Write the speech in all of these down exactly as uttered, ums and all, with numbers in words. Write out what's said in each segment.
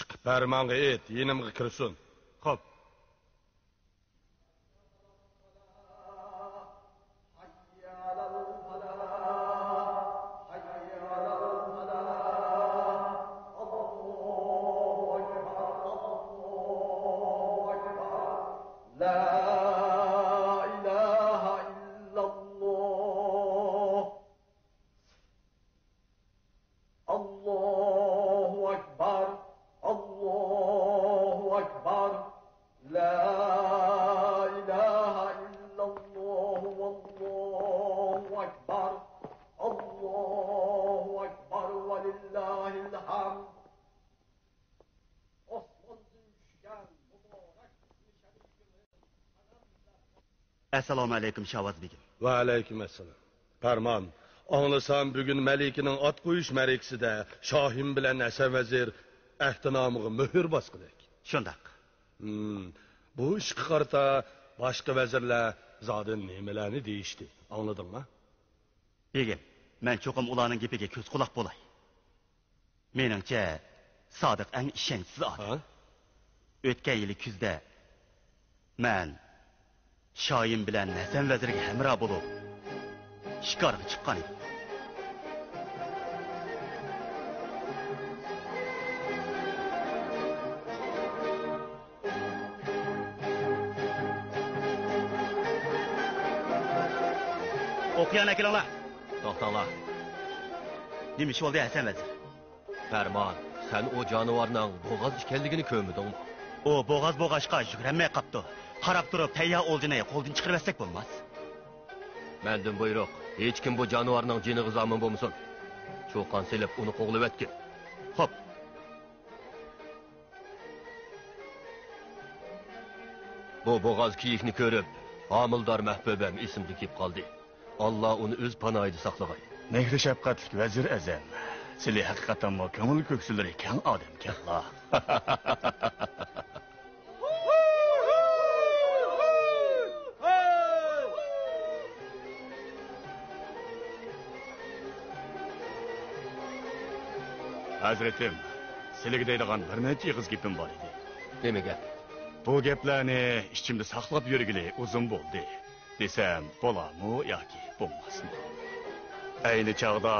چىقىپ پەرمانغا ئېيت، يېنىمغا كىرسۇن. خوپ. لا إله إلا الله. الله أكبر، الله أكبر، لا إله إلا الله، والله أكبر، الله أكبر، ولله الحمد. ئەسسالامۇ ئەلەيكۇم، شاۋاز بېگىم. ۋەئەلەيكۇم ئەسسالام. پەرمان، ئاڭلىسام، بۈگۈن مەلىكىنىڭ ئات قويۇش مەرىكىسىدە شاھىم بىلەن ھەسەن ۋەزىر ئەھدىنامىغا مۆھۈر باسقۇدەك. شۇنداق. ھىم، بۇ ئىشقا قارىتا باشقا ۋەزىرلەر زادى نېمىلەرنى دېيىشتى، ئاڭلىدىڭما؟ بېگىم، مەن چوقۇم ئۇلارنىڭ گېپىگە كۆز-قۇلاق بولاي. مېنىڭچە، سادىق ئەڭ ئىشەنچسىز ئادەم. ھە؟ ئۆتكەن يىلى كۈزدە مەن شاھىم بىلەن ھەسەن ۋەزىرگە ھەمراھ بولۇپ، شىكارغا چىققان ئىدىم. ئوقيان ئەكېلىڭلار. توختاڭلار. نېمە ئىش بولدى، ھەسەن ۋەزىر؟ پەرمان، سەن ئۇ جانىۋارنىڭ بوغاز ئىكەنلىكىنى كۆرمىدىڭمۇ؟ ئۇ بوغاز بوغاشقا يۈگۈرەلمەي قاپتۇ. قاراپ تۇرۇپ تەييار ئولجىنى قولدىن چىقىرىۋەتسەك بولماس. مەندىن بۇيرۇق، ھېچكىم بۇ جانىۋارنىڭ جېنىغا زامىن بولمىسۇن. چۇقان سېلىپ ئۇنى قوغلىۋەتكىن. خوپ. بۇ بوغاز كېيىكنى كۆرۈپ، ھامىلىدار مەھبۇبەم ئېسىمدىن كېلىپ قالدى. ئاللا ئۇنى ئۆز پاناھىدا ساقلىغاي. مېھرى شەپقەتلىك ۋەزىر ئەزەم، سىلى ھەقىقەتەنمۇ كۆڭۈل كۆكسىلىرى كەڭ ئادەمكەنلا. ھەزرىتىم، سىلىگە دەيدىغان بىر نەچچە ئېغىز گېپىم بار ئىدى. نېمە گەپ؟ بۇ گەپلەرنى ئىچىمدە ساقلاپ يۈرگىلى ئۇزۇن بولدى، دېسەم بولارمۇ ياكى بولماسمۇ؟ ئەينى چاغدا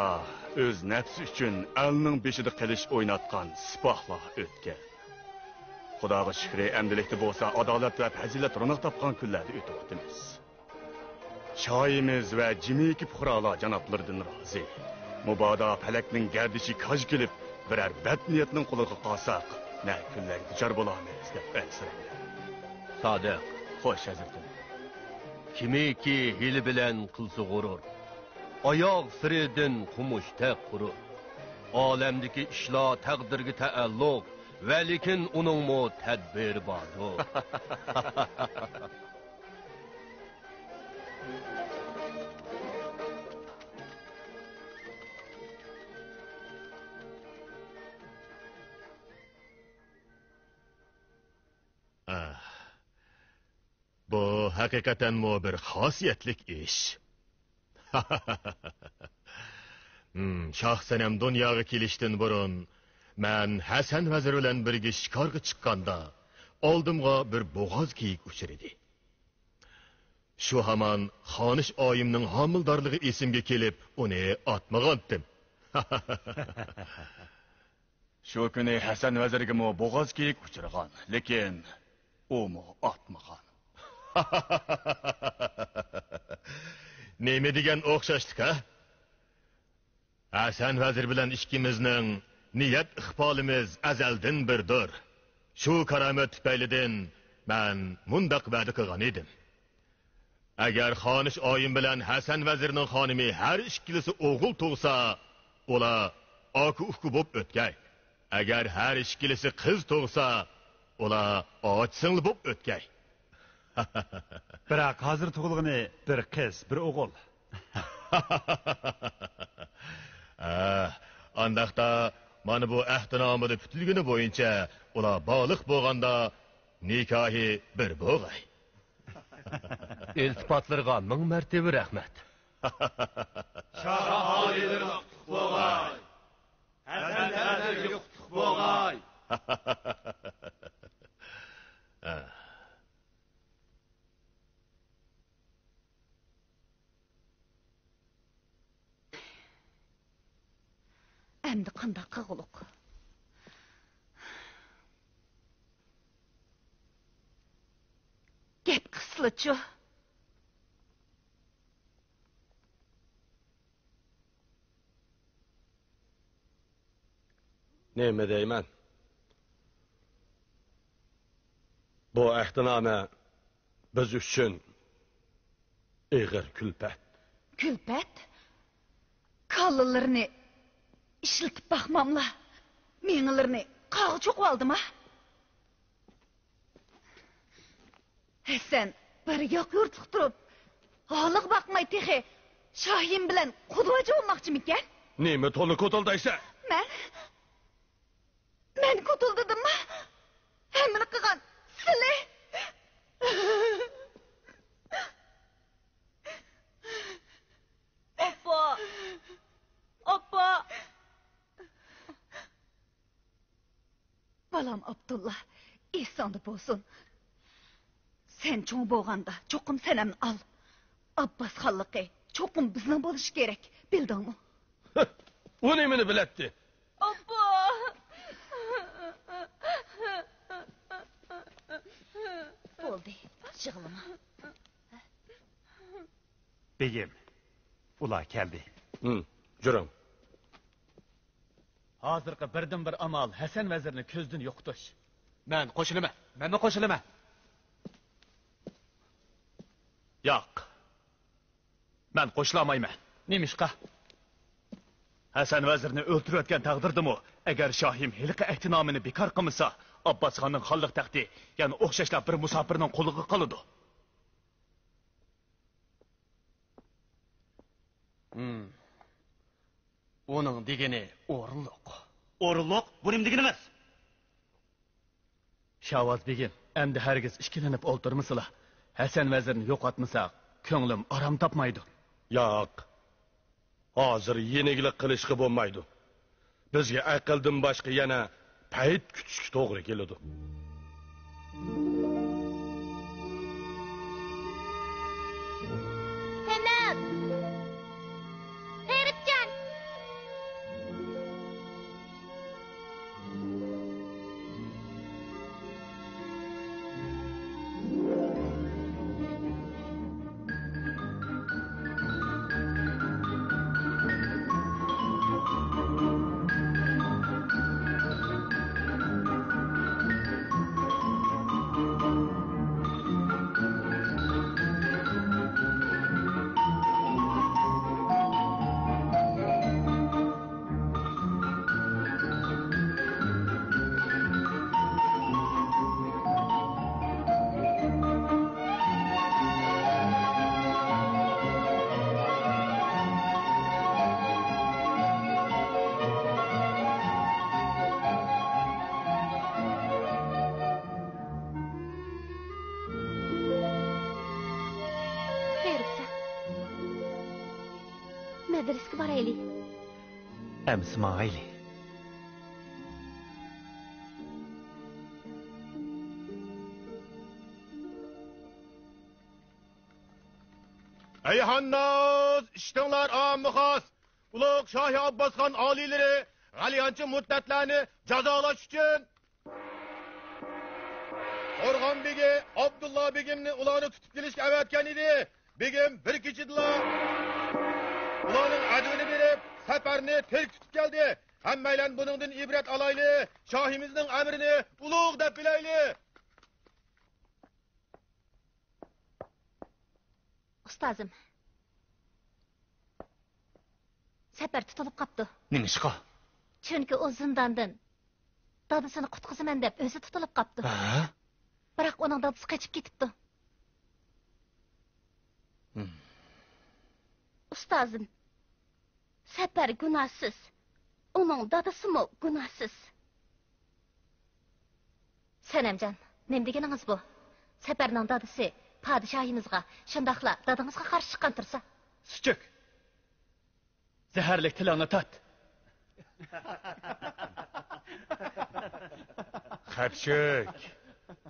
ئۆز نەپسى ئۈچۈن ئەلنىڭ بېشىدا قىلىچ ئويناتقان سىپاھلار ئۆتكەن. خۇداغا شۈكرى، ئەمدىلىكتە بولسا ئادالەت ۋە پەزىلەت روناق تاپقان كۈنلەردە ئۆتۈۋاتىمىز. شاھىمىز ۋە جىمىكى پۇقرالار جانابلىرىدىن رازى. مۇبادا پەلەكنىڭ گەردىشى كاج كېلىپ، بىرەر بەتنىيەتنىڭ قولىغا قالساق، نە كۈنلەرگە دۇچار بولارمىز دەپ ئەنسىرەيمەن. سادىق. خوش، ھەزرىتىم. كىمكى ھىيلە بىلەن قىلسا غۇرۇر، ئاياغ سىرىدىن قومۇشتەك قۇرۇر. ئالەمدىكى ئىشلار تەقدىرگە تەئەللۇق، ۋەلىكىن ئۇنىڭمۇ تەدبىرى باردۇر. ئاھ، بۇ ھەقىقەتەنمۇ بىر خاسىيەتلىك ئىش. ھىم، شاھ سەنەم دۇنياغا كېلىشتىن بۇرۇن، مەن ھەسەن ۋەزىر بىلەن بىرگە شىكارغا چىققاندا، ئالدىمغا بىر بوغاز كېيىك ئۇچرىدى. شۇ ھامان خانىش ئايىمنىڭ ھامىلىدارلىقى ئېسىمگە كېلىپ، ئۇنى ئاتمىغانتىم. شۇ كۈنى ھەسەن ۋەزىرگىمۇ بوغاز كېيىك ئۇچرىغان، لېكىن ئۇمۇ ئاتمىغان. نېمە دېگەن ئوخشاشلىق، ھە؟ ھەسەن ۋەزىر بىلەن ئىككىمىزنىڭ نىيەت ئىقبالىمىز ئەزەلدىن بىردۇر. شۇ كارامەت تۈپەيلىدىن مەن مۇنداق ۋەدە قىلغان ئىدىم. ئەگەر خانىش ئايىم بىلەن ھەسەن ۋەزىرنىڭ خانىمى ھەر ئىككىلىسى ئوغۇل تۇغسا، ئۇلار ئاكا-ئۇكا بوپ ئۆتكەي. ئەگەر ھەر ئىككىلىسى قىز تۇغسا، ئۇلار ئاچا-سىڭلى بوپ ئۆتكەي. بىراق ھازىر تۇغۇلغىنى بىر قىز، بىر ئوغۇل. ھە، ئانداقتا مانا بۇ ئەھدىنامىدا پۈتۈلگىنى بويىچە ئۇلار بالىق بولغاندا نىكاھى بىر بوغاي. ئىلتىپاتلىرىغا مىڭ مەرتىۋە رەھمەت. شاھ ئالىيلىرىغا قۇتلۇق بوغاي. ھەسەن ھەزرىتىگە قۇتلۇق بوغاي. قىلغۇلۇق. گەپ قىلسىلىچۇ. نېمە دەيمەن؟ بۇ ئەھدىنامە بىز ئۈچۈن ئېغىر كۈلپەت. كۈلپەت؟ كاللىلىرىنى ئىشلىتىپ باقماملا، مېڭىلىرىنى قاغا چوقۇۋالدىما؟ ھەسەن بىر ياق يۇرتلۇق تۇرۇپ، ھالىغا باقماي تېخى شاھىم بىلەن قۇدۋاچى بولماقچىمىكەن؟ نېمە تولا كوتۇلدايسەن؟ مەن؟ مەن كوتۇلدىدىمما؟ ھەممىنى قىلغان سىلى! ئاپا! ئاپا! بالام ئابدۇللا، ئېسىڭدە بولسۇن. سەن چوڭ بولغاندا چوقۇم سەنەمنى ئال. ئابباس خانلىقى چوقۇم بىزنىڭ بولۇشى كېرەك، بىلدىڭمۇ؟ ئۇ نېمىنى بىلەتتى؟ ئاپا! بولدى، يىغلىما. بېگىم، ئۇلار كەلدى. ھىم، جۈرۈڭ. ھازىرقى بىردىنبىر ئامال ھەسەن ۋەزىرنى كۆزدىن يوقىتىش. مەن قوشۇلىمەن. مەنمۇ قوشۇلىمەن. ياق. مەن قوشۇلالمايمەن. نېمىشقا؟ ھەسەن ۋەزىرنى ئۆلتۈرۈۋەتكەن تەقدىردىمۇ، ئەگەر شاھىم ھېلىقى ئەھدىنامىنى بىكار قىلمىسا، ئابباسخاننىڭ خانلىق تەختى يەنە ئوخشاشلا بىر مۇساپىرنىڭ قولىغا قالىدۇ. ھىم. ئۇنىڭ دېگىنى ئورۇنلۇق. ئورۇنلۇق؟ بۇ نېمە دېگىنىڭىز؟ شاۋاز بېگىم، ئەمدى ھەرگىز ئىككىلىنىپ ئولتۇرمىسىلا. ھەسەن ۋەزىرنى يوقاتمىساق، كۆڭلۈم ئارام تاپمايدۇ. ياق. ھازىر يېنىكلىك قىلىشقا بولمايدۇ. بىزگە ئەقىلدىن باشقا يەنە پەيت كۈتۈشكە توغرا كېلىدۇ. ھېمەت! غېرىبجان! خەيرىپسە، مەدرىسىگە بارايلى. ئەمىسە ماڭايلى. ئەيھانناس، ئىشىتىڭلار، ئاممىغا خاس! ئۇلۇغ شاھى ئابباسخان ئالىيلىرى غەلىيانچە مۇرتەتلەرنى جازالاش ئۈچۈن قورغان بېگى ئابدۇللا بېگىمنى ئۇلارنى تۇتۇپ كېلىشكە ئەۋەتكەن ئىدى. بېگىم بىر كېچىدىلا ئۇلارنىڭ ئەدىۋىنى بېرىپ، سەپەرنى تىرىك تۇتۇپ كەلدى. ھەممەيلەن بۇنىڭدىن ئىبرەت ئالايلى، شاھىمىزنىڭ ئەمرىنى ئۇلۇغ دەپ بىلەيلى. ئۇستازىم، سەپەر تۇتۇلۇپ قاپتۇ. نېمىشقا؟ چۈنكى ئۇ زىنداندىن دادىسىنى قۇتقۇزىمەن دەپ ئۆزى تۇتۇلۇپ قاپتۇ. ھە؟ بىراق ئۇنىڭ دادىسى قېچىپ كېتىپتۇ. ھىم. ئۇستازىم، سەپەر گۇناھسىز، ئۇنىڭ دادىسىمۇ گۇناھسىز. سەنەمجان، نېمە دېگىنىڭىز بۇ؟ سەپەرنىڭ دادىسى پادىشاھىمىزغا، شۇنداقلا دادىڭىزغا قارشى چىققان تۇرسا. سۈتۈك! زەھەرلىك تىلىڭنى تارت! خەپچۈك!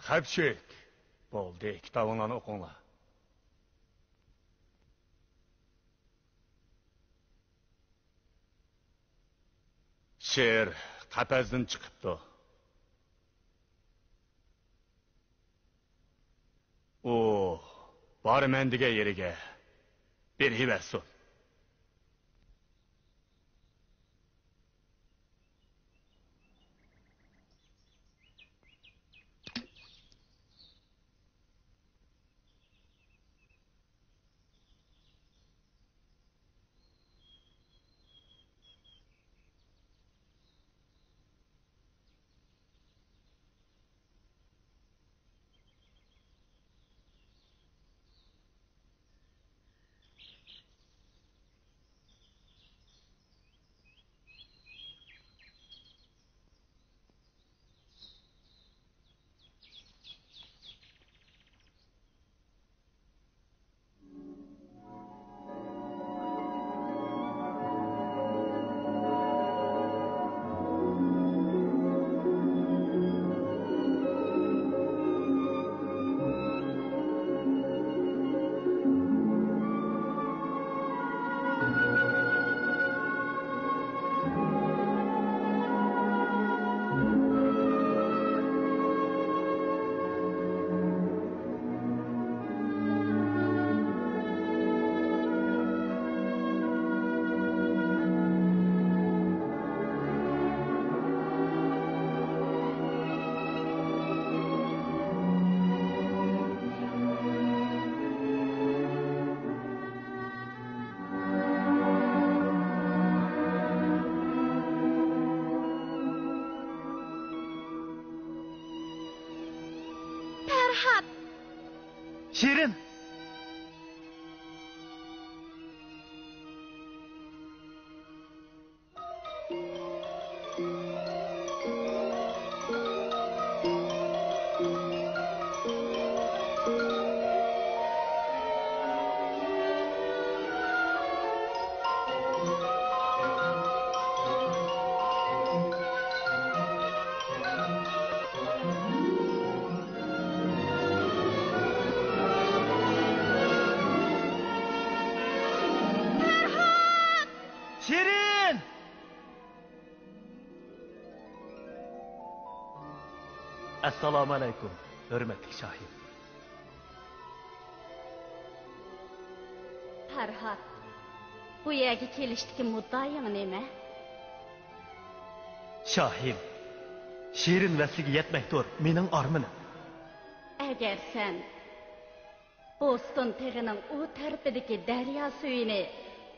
خەپچۈك! بولدى، كىتابىڭلارنى ئوقۇڭلار. شېئىر قەپەستىن چىقىپتۇ. ئۇ بارىمەن دېگەن يېرىگە بېرىۋەرسۇن. پەرھات! شېرىن! شېرىن! ئەسسالامۇئەلەيكۇم، ھۆرمەتلىك شاھىم. پەرھات، بۇ يەرگە كېلىشتىكى مۇددىئايىڭ نېمە؟ شاھىم، شېرىن ۋەسلىگە يەتمەكتۇر مېنىڭ ئارمىنىم. ئەگەر سەن بوستون تېغىنىڭ ئۇ تەرىپىدىكى دەريا سۈيىنى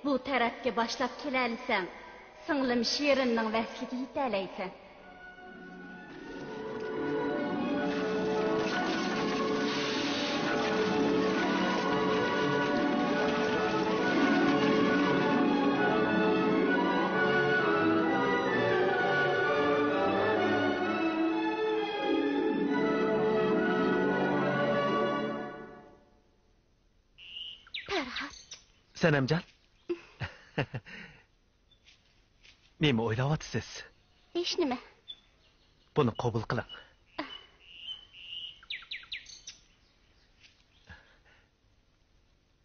بۇ تەرەپكە باشلاپ كېلەلىسەڭ، سىڭلىم شېرىننىڭ ۋەسلىگە يېتەلەيسەن. پەرھات. سەنەمجان. نېمە ئويلاۋاتىسىز؟ ھېچنېمە. بۇنى قوبۇل قىلىڭ.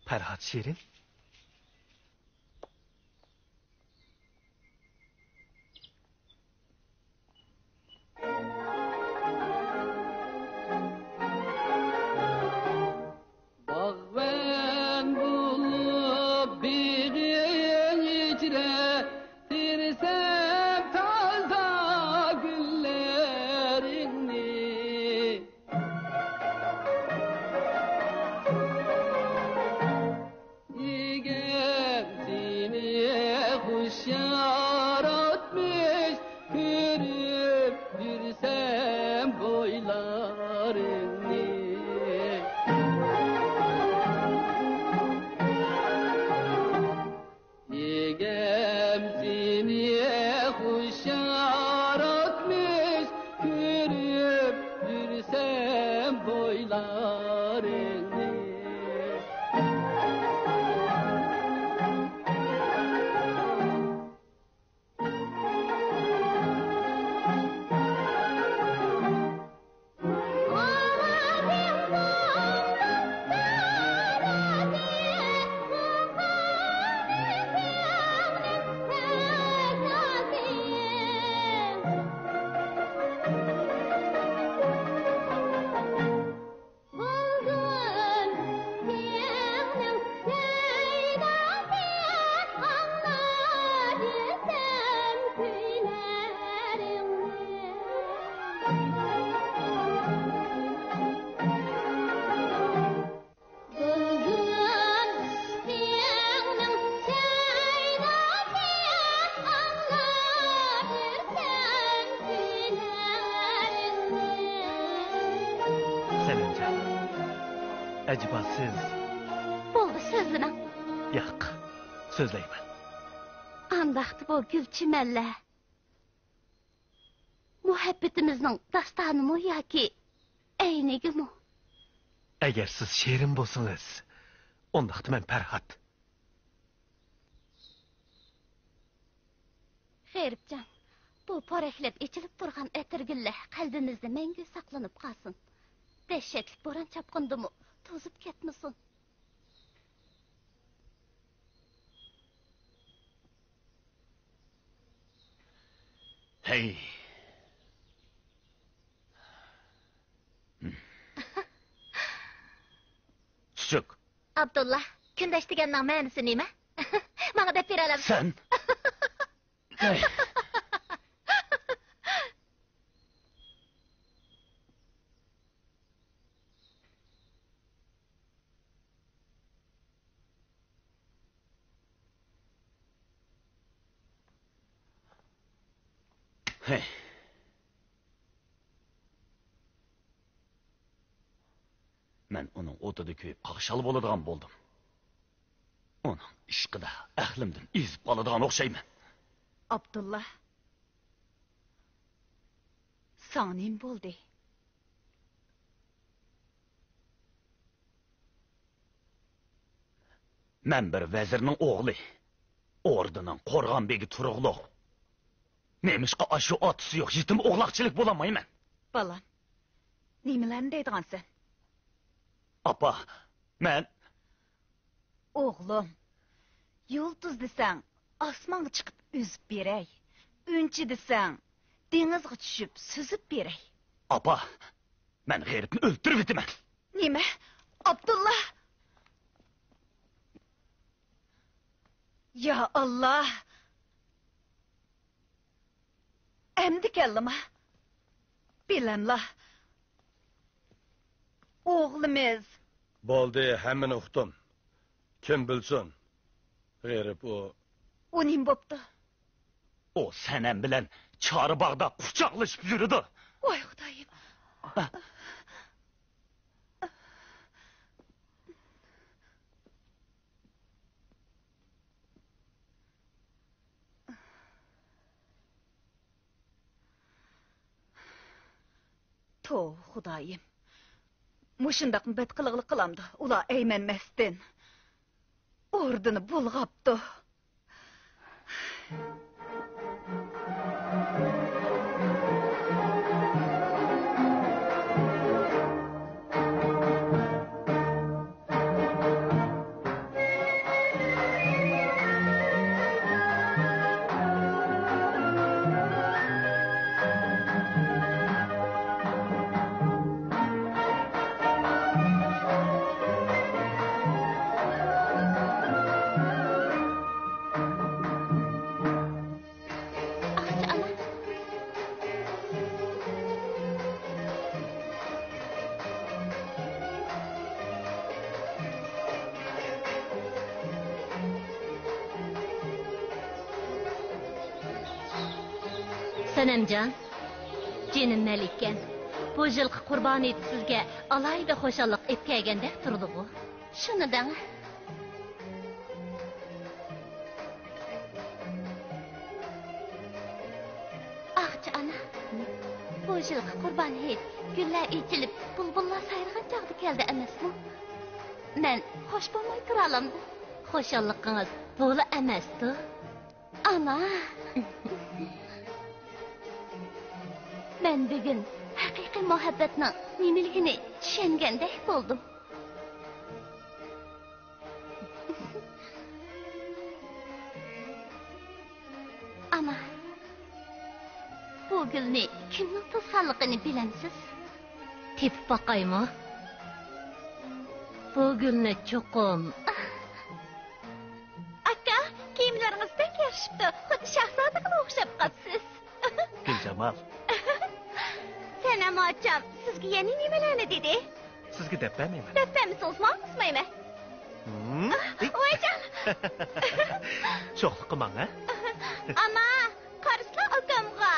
پەرھات شېرىن. باغۋەن بولۇپ بېغىڭ ئىچرە، تېرىسەم تازا گۈللىرىڭنى. ئىگەم سېنى خۇش ياراتمىش، كۆرۈپ يۈرسەم بويلارىڭنى. ئىگەم سېنى خۇش ياراتمىش، كۆرۈپ يۈرسەم بويلارىڭنى. ئەجەبا سىز. بولدى، سۆزلىمەڭ. ياق، سۆزلەيمەن. ئانداقتا بۇ گۈل-چىمەنلەر مۇھەببىتىمىزنىڭ داستانىمۇ ياكى ئەينىگىمۇ؟ ئەگەر سىز شېرىن بولسىڭىز، ئۇنداقتا مەن پەرھات. غېرىبجان، بۇ پورەكلەپ ئېچىلىپ تۇرغان ئەتىرگۈللەر قەلبىمىزدە مەڭگۈ ساقلىنىپ قالسۇن. دەھشەتلىك بوران-چاپقۇندىمۇ توزۇپ كەتمىسۇن. ھەي! چۈچۈك. ئابدۇللا، كۈندەش دېگەننىڭ مەنىسى نېمە؟ ماڭا دەپ بېرەلەمسەن؟ سەن! ھەي! ھەي. مەن ئۇنىڭ ئوتىدا كۆيۈپ قاقشال بولىدىغان بولدۇم. ئۇنىڭ ئىشقىدا ئەقلىمدىن ئېزىپ قالىدىغان ئوخشايمەن. ئابدۇللا، ساڭا نېمە بولدى؟ مەن بىر ۋەزىرنىڭ ئوغلى. ئوردىنىڭ قورغان بېگى تۇرۇقلۇق. نېمىشقا ئاشۇ ئاتىسى يوق يېتىم ئوغلاقچىلىك بولالمايمەن؟ بالام، نېمىلەرنى دەيدىغانسەن؟ ئاپا، مەن ئوغلۇم، يۇلتۇز دېسەڭ، ئاسمانغا چىقىپ ئۈزۈپ بېرەي. ئۈنچە دېسەڭ، دېڭىزغا چۈشۈپ سۈزۈپ بېرەي. ئاپا، مەن غېرىبنى ئۆلتۈرۈۋېتىمەن. نېمە؟ ئابدۇللا! يا ئاللا! ئەمدى كەلدىما؟ بىلەملا. ئوغلىمىز. بولدى، ھەممىنى ئۇقتۇم. كىم بىلسۇن؟ غېرىب ئۇ. ئۇ نېمە بوپتۇ؟ ئۇ سەنەم بىلەن چارباغدا قۇچاقلىشىپ يۈرىدۇ. ۋاي خۇدايىم. توۋا، خۇدايىم. مۇشۇنداقمۇ بەت قىلىغلىق قىلامدۇ؟ ئۇلار ئەيمەنمەستىن ئوردىنى بۇلغاپتۇ. ئاقچى ئانا. سەنەمجان، جېنىم مەلىكەم، بۇ يىلقى قۇربان ھېيت سىزگە ئالاھىدە خۇشاللىق ئېلىپ كەلگەندەك تۇرىدىغۇ؟ شۇنى دەڭ. ئاقچى ئانا، بۇ يىلقى قۇربان ھېيت گۈللەر ئېچىلىپ، بۇلبۇللار سايرىغان چاغدا كەلدى ئەمەسمۇ؟ مەن خوش بولماي تۇرالامدىم. خۇشاللىقىڭىز بۇلا ئەمەستۇ؟ ئانا! مەن بۈگۈن ھەقىقىي مۇھەببەتنىڭ نېمىلىكىنى چۈشەنگەندەك بولدۇم. ئانا، بۇ گۈلنى كىمنىڭ توسقانلىقىنى بىلەمسىز؟ تېپىپ باقايمۇ؟ بۇ گۈلنى چوقۇم. ئاكا، كىيىملىرىڭىز بەك يارىشىپتۇ، خۇددى شاھزادىغىلا ئوخشاپ قاپسىز. گۈلجامال. سەنەم ئاچام سىزگە يەنە نېمىلەرنى دېدى؟ سىزگە دەپ بەرمەيمەن. دەپ بەرمىسىڭىز ماڭا قىسمايمەن. ھىم؟ ۋايجان! شوخلۇق قىلماڭ، ھە؟ ئانا، قارىسىلا ئاكامغا.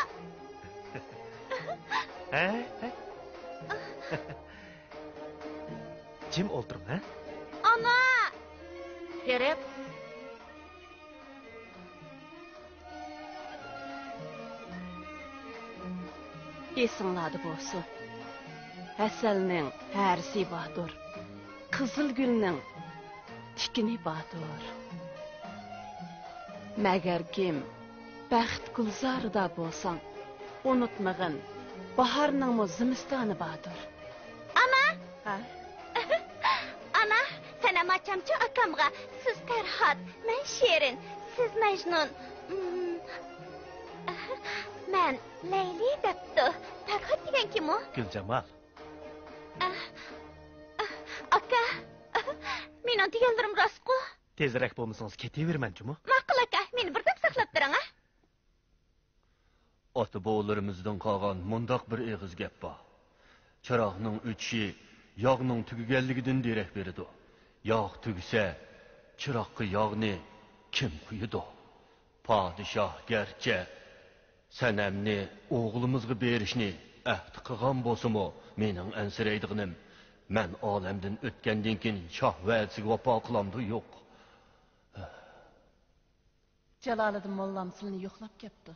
ھە؟ ھە؟ جىم ئولتۇرۇڭ، ھە؟ ئانا! غېرىب! ئېسىڭلاردا بولسۇن، ھەسەلنىڭ ھەرىسى باردۇر، قىزىل گۈلنىڭ تىكىنى باردۇر. مەگەركىم بەخت گۈلزارىدا بولساڭ، ئۇنتۇمىغىن، باھارنىڭمۇ زىمىستانى باردۇر. ئانا! ھە؟ ئانا، سەنەم ئاچامچۇ ئاكامغا، سىز پەرھات، مەن شېرىن، سىز مەجنۇن. مم. مەن لەيلى دەپتۇ. پەرھات دېگەن كىم ئۇ؟ گۈلجامال. ئاكا، مېنىڭ دېگەنلىرىم راستقۇ؟ تېزرەك بولمىسىڭىز كېتىۋېرىمەن جۇمۇ. ماقۇل ئاكا، مېنى بىر دەم ساقلاپ بېرىڭ ھە. ئاتا-بوۋىلىرىمىزدىن قالغان مۇنداق بىر ئېغىز گەپ بار. چىراغنىڭ ئۆچۈشى ياغنىڭ تۈگىگەنلىكىدىن دېرەك بېرىدۇ. ياغ تۈگىسە، چىراغقا ياغنى كىم قويىدۇ؟ پادىشاھ گەرچە سەنەمنى ئوغلىمىزغا بېرىشنى ئەھدى قىلغان بولسىمۇ، مېنىڭ ئەنسىرەيدىغىنىم، مەن ئالەمدىن ئۆتكەندىن كېيىن شاھ ۋەدىسىگە ۋاپا قىلامدۇ يوق؟ جالالىدىن موللام سىلىنى يوقلاپ كەپتۇ.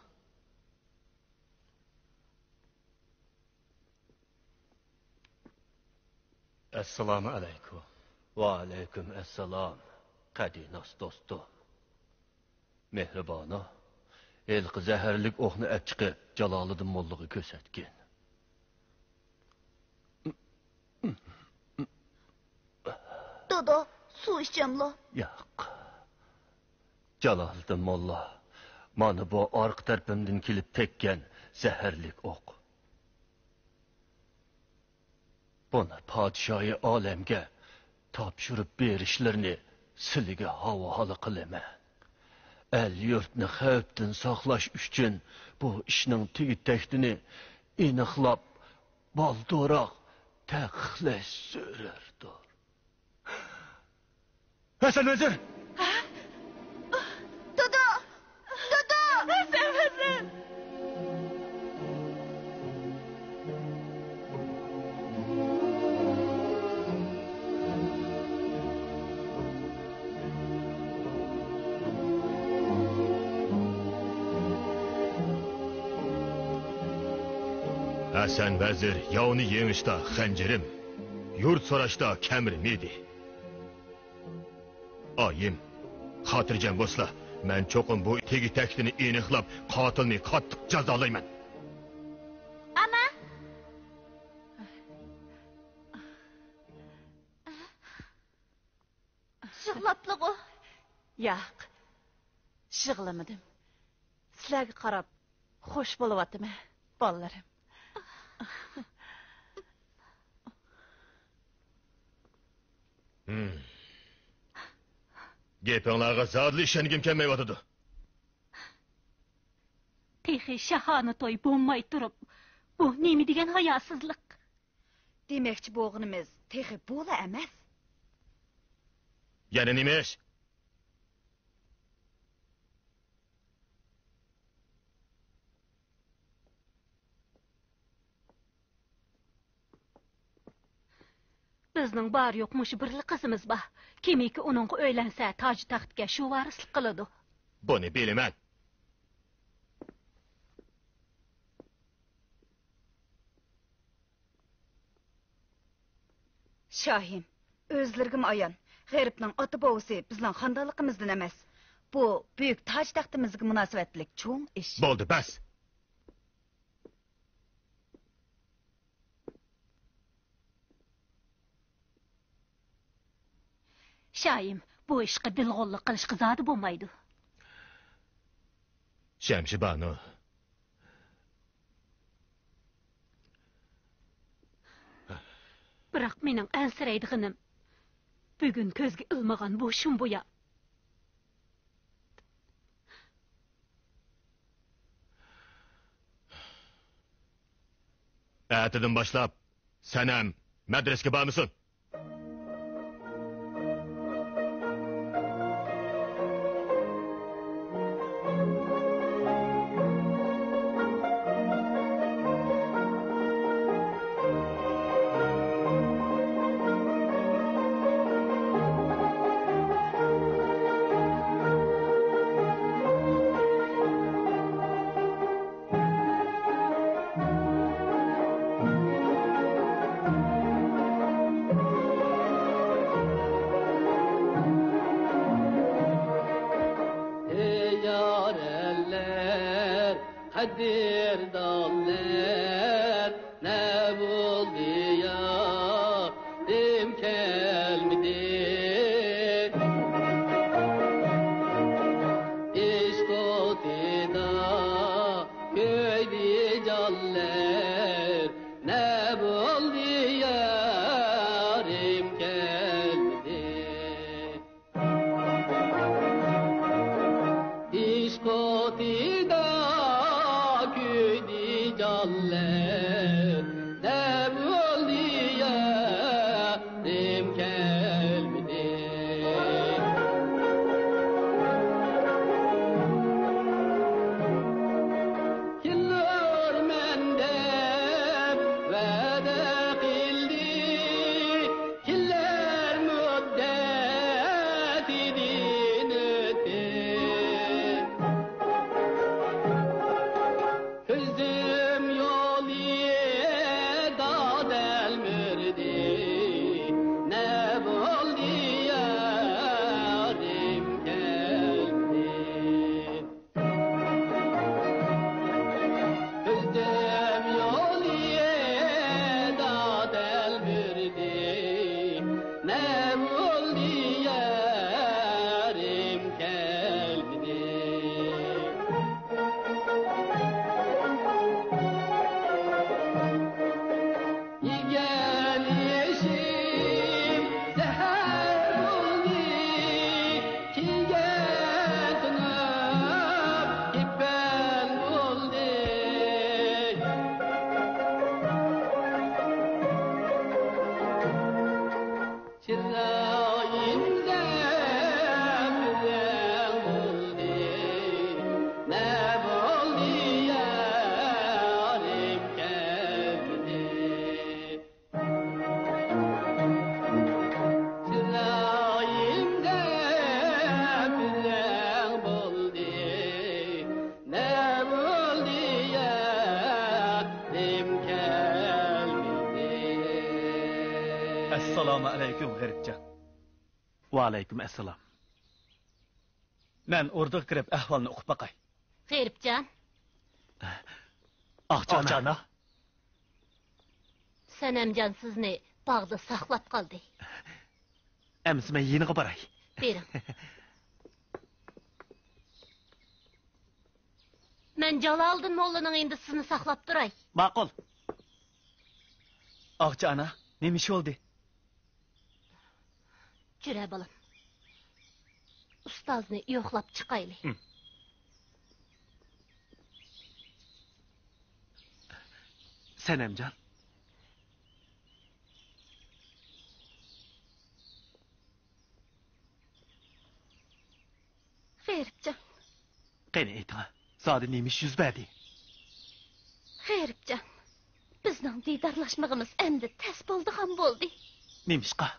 ئەسسالامۇ ئەلەيكۇم. ۋەئەلەيكۇم ئەسسالام، قەدىناس دوستۇم. مېھرىبانۇ، ھېلىقى زەھەرلىك ئوقنى ئەپ چىقىپ، جالالىدىن موللىغا كۆرسەتكىن. دادا، سۇ ئىچەملا؟ ياق. جالالىدىن موللا، مانا بۇ ئارقا تەرىپىمدىن كېلىپ تەگكەن زەھەرلىك ئوق. بۇنى پادىشاھى ئالەمگە تاپشۇرۇپ بېرىشلىرىنى سىلىگە ھاۋالە قىلىمەن. ئەل-يۇرتنى خەۋپتىن ساقلاش ئۈچۈن بۇ ئىشنىڭ تېگى-تەكتىنى ئېنىقلاپ، بالدۇرراق تەقىقلەش زۆرۈردۇر. ھەسەن ۋەزىر! دادا! دادا! ھەسەن ۋەزىر! ھەسەن ۋەزىر ياۋنى يېڭىشتا خەنجىرىم، يۇرت سوراشتا كەمىرىم ئىدى. ئايىم، خاتىرجەم بولسىلا، مەن چوقۇم بۇ تېگى-تەكتىنى ئېنىقلاپ، قاتىلنى قاتتىق جازالايمەن. ئانا! يىغلاپلىغۇ؟ ياق، يىغلىمىدىم. سىلەرگە قاراپ خوش بولۇۋاتىمەن، بالىلىرىم. ھىم. گېپىڭلارغا زادىلا ئىشەنگۈم كەلمەيۋاتىدۇ. تېخى شاھانە توي بولماي تۇرۇپ، بۇ نېمە دېگەن ھاياسىزلىق؟ دېمەكچى بولغىنىمىز تېخى بۇلا ئەمەس. يەنە نېمە ئىش؟ بىزنىڭ بار-يوق مۇشۇ بىرلا قىزىمىز بار. كىمكى ئۇنىڭغا ئۆيلەنسە، تاج-تەختكە شۇ ۋارىسلىق قىلىدۇ. بۇنى بىلىمەن. شاھىم، ئۆزلىرىگىمۇ ئايان، غېرىبنىڭ ئاتا-بوۋىسى بىزنىڭ خاندانلىقىمىزدىن ئەمەس. بۇ بۈيۈك تاج-تەختىمىزگە مۇناسىۋەتلىك چوڭ ئىش. بولدى، بەس! شاھىم، بۇ ئىشقا دىلغۇللۇق قىلىشقا زادى بولمايدۇ. شەمشى بانۇ. بىراق مېنىڭ ئەنسىرەيدىغىنىم، بۈگۈن كۆزگە ئىلمىغان بۇ شۇمبۇيا. ئەتىدىن باشلاپ سەنەم مەدرىسىگە بارمىسۇن. نە بولدى يارىم كەلمىدى. ئىشق ئوتىدا كۆيدى جانلار، نە بولدى يارىم كەلمىدى. ئىشق ئوتىدا كۆيدى جانلار، نە بولدى يارىم كەلمىدى. كېلەرمەن دەپ ۋەدە قىلدى، كېلەر مۇددىتىدىن ئۆتتى. كۆزۈم يولىدا تەلمۈردى، نە بولدى يارىم كەلمىدى. كۆزۈم يولىدا تەلمۈردى، نە بولدى يارىم كەلمىدى. يېگەن ئېشىم زەھەر بولدى، كىيگەن تۇنۇپ كېپەن بولدى. چىرايىم زەپىرەڭ بولدى، نە بولدى يارىم كەلمىدى. چىرايىم زەپىرەڭ بولدى، نە بولدى يارىم كەلمىدى. ئەسسالامۇ ئەلەيكۇم، غېرىبجان. ۋەئەلەيكۇم ئەسسالام. مەن ئوردىغا كىرىپ ئەھۋالنى ئۇقۇپ باقاي. غېرىبجان. ئاقچى ئانا. ئاقچى ئانا. سەنەمجان سىزنى باغدا ساقلاپ قالدى. ئەمىسە مەن يېنىغا باراي. بېرىڭ. مەن جالالىدىن موللىنىڭ يېنىدا سىزنى ساقلاپ تۇراي. ماقۇل. ئاقچى ئانا، نېمە ئىش بولدى؟ جۈرە بالام. ئۇستازنى يوقلاپ چىقايلى. ھىم. سەنەمجان. غېرىبجان. قېنى ئېيتىڭا، زادى نېمە ئىش يۈز بەردى؟ غېرىبجان، بىزنىڭ دىدارلاشمىغىمىز ئەمدى تەس بولىدىغان بولدى. نېمىشقا؟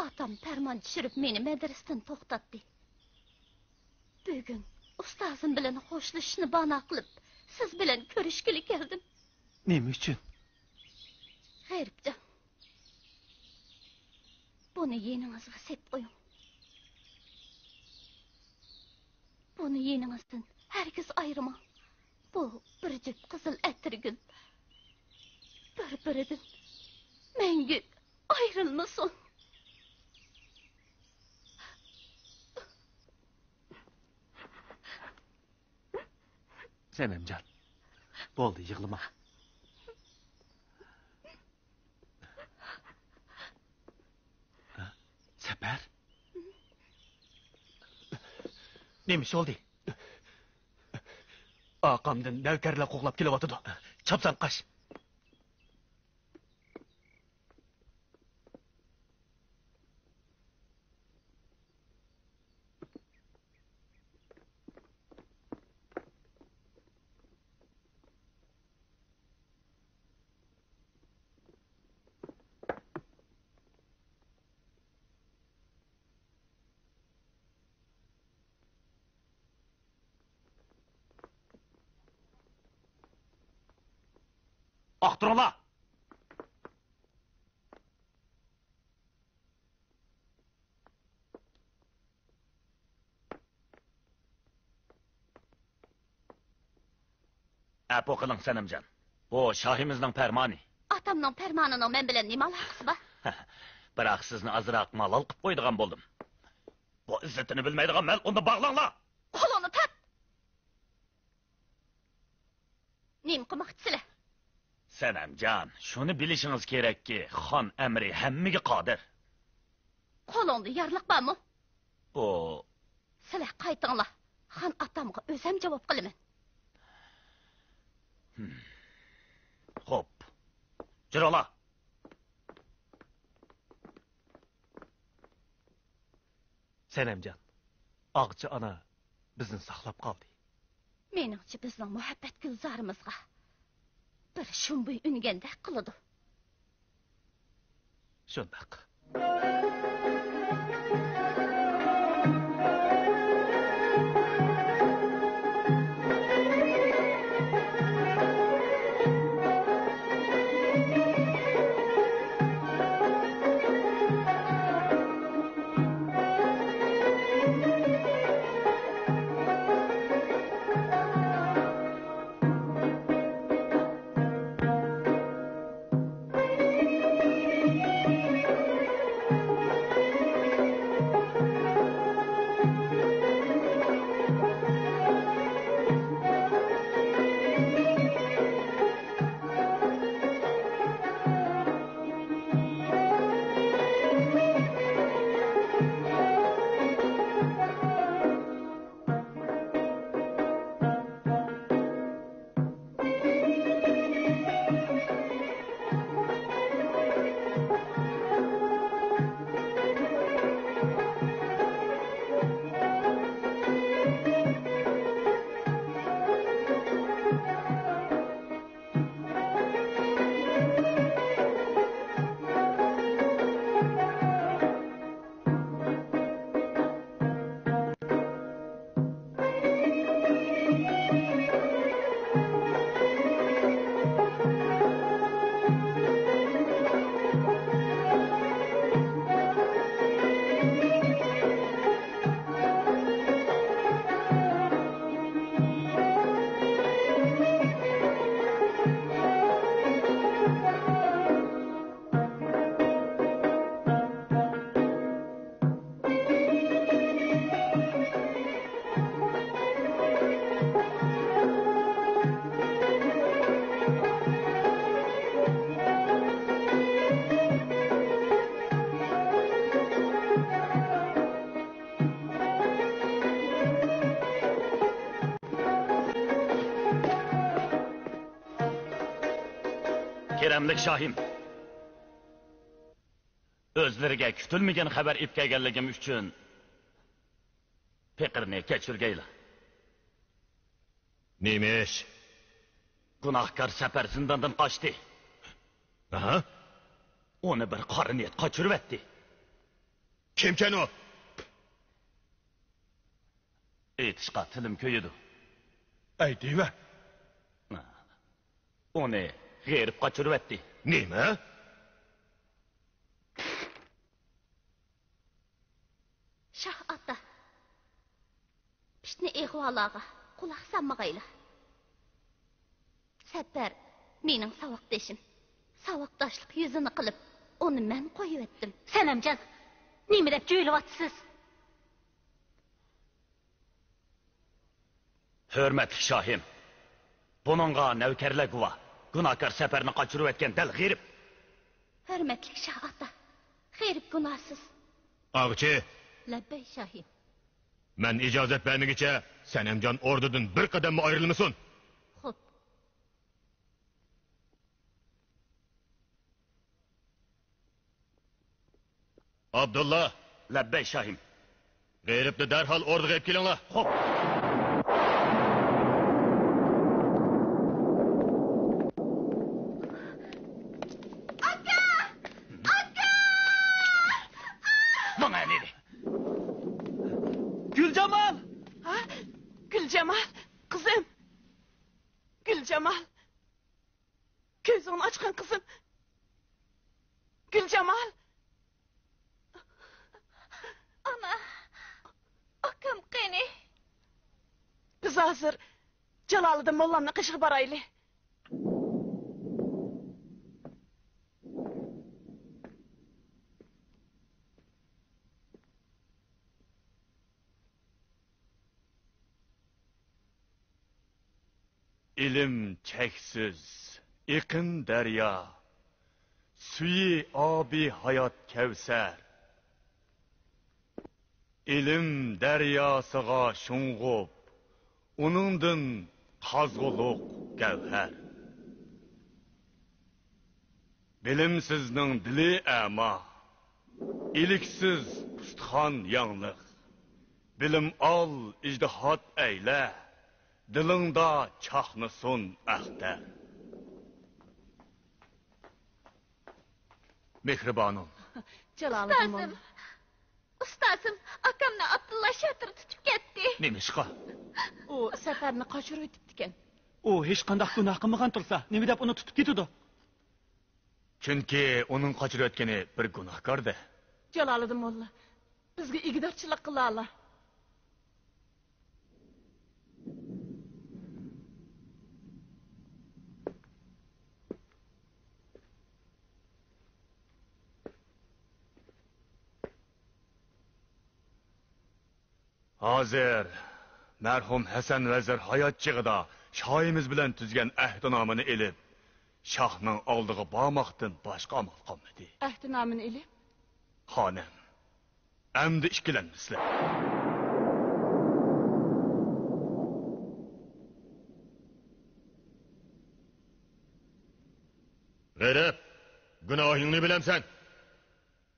ئاتام پەرمان چۈشۈرۈپ مېنى مەدرىسىدىن توختاتتى. بۈگۈن ئۇستازىم بىلەن خوشلىشىشنى بانا قىلىپ، سىز بىلەن كۆرۈشكىلى كەلدىم. نېمە ئۈچۈن؟ غېرىبجان، بۇنى يېنىڭىزغا سېپ قويۇڭ. بۇنى يېنىڭىزدىن ھەرگىز ئايرىماڭ. بۇ بىر جۈپ قىزىل ئەتىرگۈل بىر-بىرىدىن مەڭگۈ ئايرىلمىسۇن. سەنەمجان، بولدى، يىغلىما. سەپەر؟ نېمە ئىش بولدى؟ ئارقامدىن نەۋكەرلەر قوغلاپ كېلىۋاتىدۇ. چاپسان قاچ. ئاختۇرۇڭلار! ئەپۇ قىلىڭ، سەنەمجان. بۇ شاھىمىزنىڭ پەرمانى. ئاتامنىڭ پەرمانىنىڭ مەن بىلەن نېمە ئالاقىسى بار؟ بىراق سىزنى ئازراق مالال قىپ قويىدىغان بولدۇم. بۇ ئىززىتىنى بىلمەيدىغان مەلئۇننى باغلاڭلار! قولۇڭنى تارت! نېمە قىلماقچىسىلەر؟ سەنەمجان، شۇنى بىلىشىڭىز كېرەككى، خان ئەمرى ھەممىگە قادىر. قولۇڭدا يارلىق بارمۇ؟ بۇ سىلەر قايتىڭلار، خان ئاتامغا ئۆزەم جاۋاب قىلىمەن. خوپ، جۈرۈڭلار. سەنەمجان، ئاغىچى ئانا بىزنى ساقلاپ قالدى. مېنىڭچە، بىزنىڭ مۇھەببەت گۈلزارىمىزغا بىر شۇمبۇي ئۈنگەندەك قىلىدۇ. شۇنداق. كېرەملىك شاھىم، ئۆزلىرىگە كۈتۈلمىگەن خەۋەر ئېلىپ كەلگەنلىكىم ئۈچۈن پېقىرنى كەچۈرگەيلا. نېمە ئىش؟ گۇناھكار سەپەر زىنداندىن قاچتى. ھە؟ ئۇنى بىر قارا نىيەت قاچۇرۇۋەتتى. كىمكەن ئۇ؟ ئېيتىشقا تىلىم كۆيىدۇ. ئەي دېۋە! ئۇنى غېرىب قاچۇرۇۋەتتى. نېمە؟ شاھ ئاتا، پىتنە ئىغۋالارغا قۇلاق سالمىغايلا. سەپەر مېنىڭ ساۋاقدىشىم. ساۋاقداشلىق يۈزىنى قىلىپ، ئۇنى مەن قويۇۋەتتىم. سەنەمجان، نېمە دەپ جۆيلۈۋاتىسىز؟ ھۆرمەتلىك شاھىم، بۇنىڭغا نەۋكەرلەر گۇۋاھ. گۇناھكار سەپەرنى قاچۇرۇۋەتكەن دەل غېرىب. ھۆرمەتلىك شاھ ئاتا، غېرىب گۇناھسىز. ئاغىچى! لەببەي شاھىم. مەن ئىجازەت بەرمىگۈچە سەنەمجان ئوردىدىن بىر قەدەممۇ ئايرىلمىسۇن. خوپ. ئابدۇللا! لەببەي شاھىم. غېرىبنى دەرھال ئوردىغا ئېلىپ كېلىڭلار. خوپ. ئاكا! ئاكا! ماڭا نېدى؟ گۈلجامال! ھە؟ گۈلجامال، قىزىم! گۈلجامال! كۆزۈڭنى ئاچقىن، قىزىم. گۈلجامال! ئانا، ئاكام قېنى؟ بىز ھازىر جالالىدىن موللامنىڭ قېشىغا بارايلى. ئىلىم چەكسىز، ئېقىن دەريا، سۈيى ئابى ھايات كەۋسەر. ئىلىم دەرياسىغا شۇڭغۇپ، ئۇنىڭدىن قازغۇلۇق گەۋھەر. بىلىمسىزنىڭ دىلى ئەما، ئىلىكسىز ئۇستىخان ياڭلىق. بىلىم ئال، ئىجتىھات ئەيلە، دىلىڭدا چاقنىسۇن ئەختەر. مېھرىبانۇم. جالالىدىن ئۇستازىم، موللا. ئۇستازىم، ئاكامنى ئابدۇللا شاتۇر تۇتۇپ كەتتى. نېمىشقا؟ ئۇ سەپەرنى قاچۇرۇۋېتىپتىكەن. ئۇ ھېچقانداق گۇناھ قىلمىغان تۇرسا، نېمە دەپ ئۇنى تۇتۇپ كېتىدۇ؟ چۈنكى ئۇنىڭ قاچۇرۇۋەتكىنى بىر گۇناھكار-دە. جالالىدىن موللا، بىزگە ئىگىدارچىلىق قىلالا. ھازىر مەرھۇم ھەسەن ۋەزىر ھايات چېغىدا شاھىمىز بىلەن تۈزگەن ئەھدىنامىنى ئېلىپ، شاھنىڭ ئالدىغا بارماقتىن باشقا ئامال قالمىدى. ئەھدىنامىنى ئېلىپ؟ خانىم، ئەمدى ئىككىلەنمىسىلەر. غېرىب، گۇناھىڭنى بىلەمسەن؟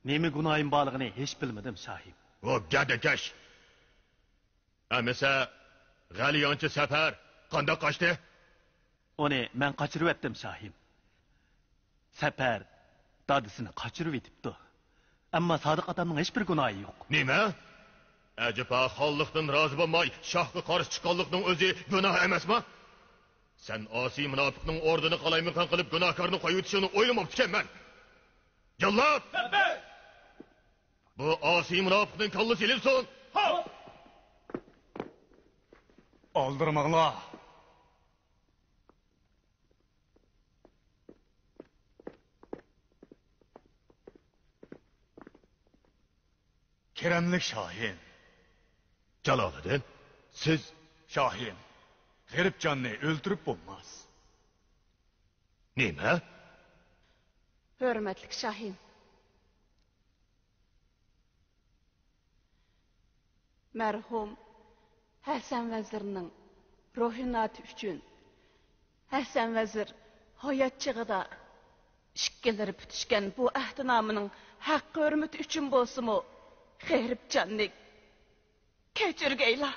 نېمە گۇناھىم بارلىقىنى ھېچ بىلمىدىم، شاھىم. ۋو گەدەكەش! ئەمىسە، غەلىيانچى سەپەر قانداق قاچتى؟ ئۇنى مەن قاچۇرۇۋەتتىم، شاھىم. سەپەر دادىسىنى قاچۇرۇۋېتىپتۇ. ئەمما سادىق ئاتامنىڭ ھېچبىر گۇناھى يوق. نېمە؟ ئەجەبا، خانلىقتىن رازى بولماي شاھقا قارشى چىققانلىقنىڭ ئۆزى گۇناھ ئەمەسما؟ سەن ئاسىي مۇناپىقنىڭ ئورنىنى قالايمىقان قىلىپ گۇناھكارنى قويۇۋېتىشىڭنى ئويلىماپتىكەنمەن. جاللات! بۇ ئاسىي مۇناپىقنىڭ كاللىسى ئېلىنسۇن! ئالدىرىماڭلار! كېرەملىك شاھىم. جالالىدىن، سىز. شاھىم، غېرىبجاننى ئۆلتۈرۈپ بولماس. نېمە؟ ھۆرمەتلىك شاھىم، مەرھۇم ھەسەن ۋەزىرنىڭ روھىناتى ئۈچۈن، ھەسەن ۋەزىر ھايات چېغىدا ئىككىلىرى پۈتۈشكەن بۇ ئەھدىنامىنىڭ ھەققى-ھۆرمىتى ئۈچۈن بولسىمۇ، غېرىبجاننى كەچۈرگەيلا.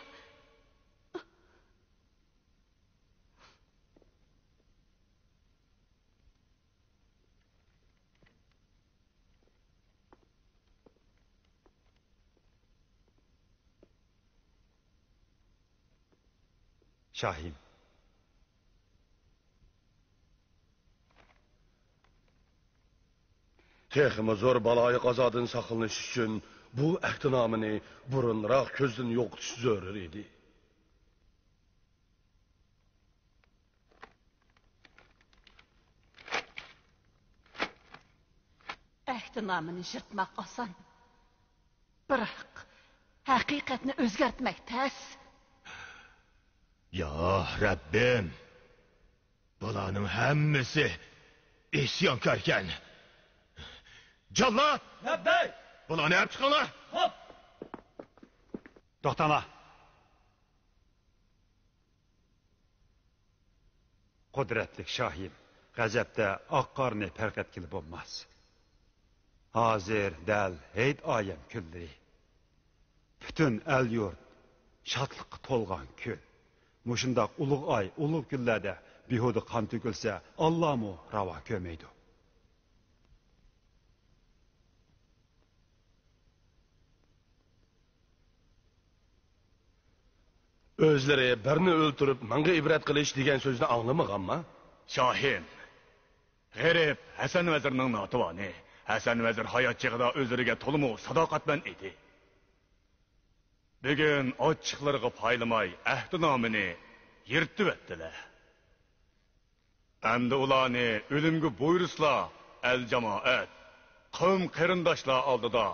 شاھىم. تېخىمۇ زور بالايىقازادىن ساقلىنىش ئۈچۈن بۇ ئەھدىنامىنى بۇرۇنراق كۆزدىن يوقىتىش زۆرۈر ئىدى. ئەھدىنامىنى يىرتماق ئاسان، بىراق ھەقىقەتنى ئۆزگەرتمەك تەس. يا رەببىم، بۇلارنىڭ ھەممىسى ئىسيانكاركەن. جاللات! لەببەي! بۇلارنى ئەپ چىقىڭلار! خوپ! توختاڭلار! قۇدرەتلىك شاھىم، غەزەپتە ئاق قارنى پەرق ئەتكىلى بولماس. ھازىر دەل ھېيت ئايەم كۈنلىرى. پۈتۈن ئەل-يۇرت شادلىققا تولغان كۈن. مۇشۇنداق ئۇلۇغ ئاي، ئۇلۇغ كۈنلەردە بىھۇدە قان تۆكۈلسە، ئاللامۇ راۋا كۆرمەيدۇ. ئۆزلىرى بىرنى ئۆلتۈرۈپ، مىڭغا ئىبرەت قىلىش دېگەن سۆزنى ئاڭلىمىغانما؟ شاھىم، غېرىب ھەسەن ۋەزىرنىڭ ناتىۋانى. ھەسەن ۋەزىر ھايات چېغىدا ئۆزلىرىگە تولىمۇ ساداقەتمەن ئىدى. بۈگۈن ئاچچىقلىرىغا پايلىماي ئەھدىنامىنى يىرتىۋەتتىلە. ئەمدى ئۇلارنى ئۆلۈمگە بۇيرۇسىلا، ئەل-جامائەت، قەۋم-قېرىنداشلار ئالدىدا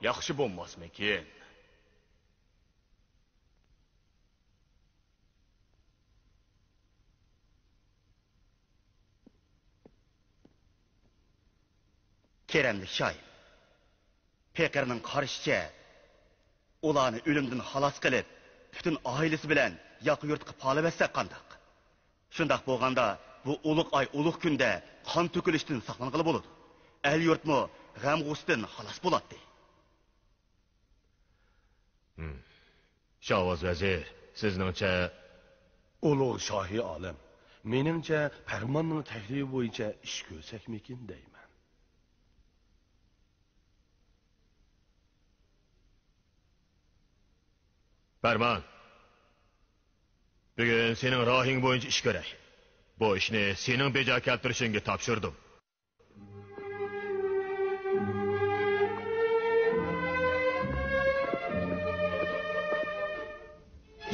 ياخشى بولماسمىكىن؟ كېرەملىك شاھ، پېقىرنىڭ قارىشىچە، ئۇلارنى ئۆلۈمدىن خالاس قىلىپ، پۈتۈن ئائىلىسى بىلەن ياقا يۇرتقا پالىۋەتسەك قانداق؟ شۇنداق بولغاندا، بۇ ئۇلۇغ ئاي، ئۇلۇغ كۈندە قان تۆكۈلۈشتىن ساقلانغىلى بولىدۇ. ئەل-يۇرتمۇ غەم-غۇسسىدىن خالاس بولاتتى. ھىم. شاۋاز ۋەزىر، سىزنىڭچە؟ ئۇلۇغ شاھى ئالەم، مېنىڭچە، پەرماننىڭ تەكلىپى بويىچە ئىش كۆرسەكمىكىن دەيمەن. پەرمان، بۈگۈن سېنىڭ رايىڭ بويىچە ئىش كۆرەي. بۇ ئىشنى سېنىڭ بېجا كەلتۈرۈشۈڭگە تاپشۇردۇم.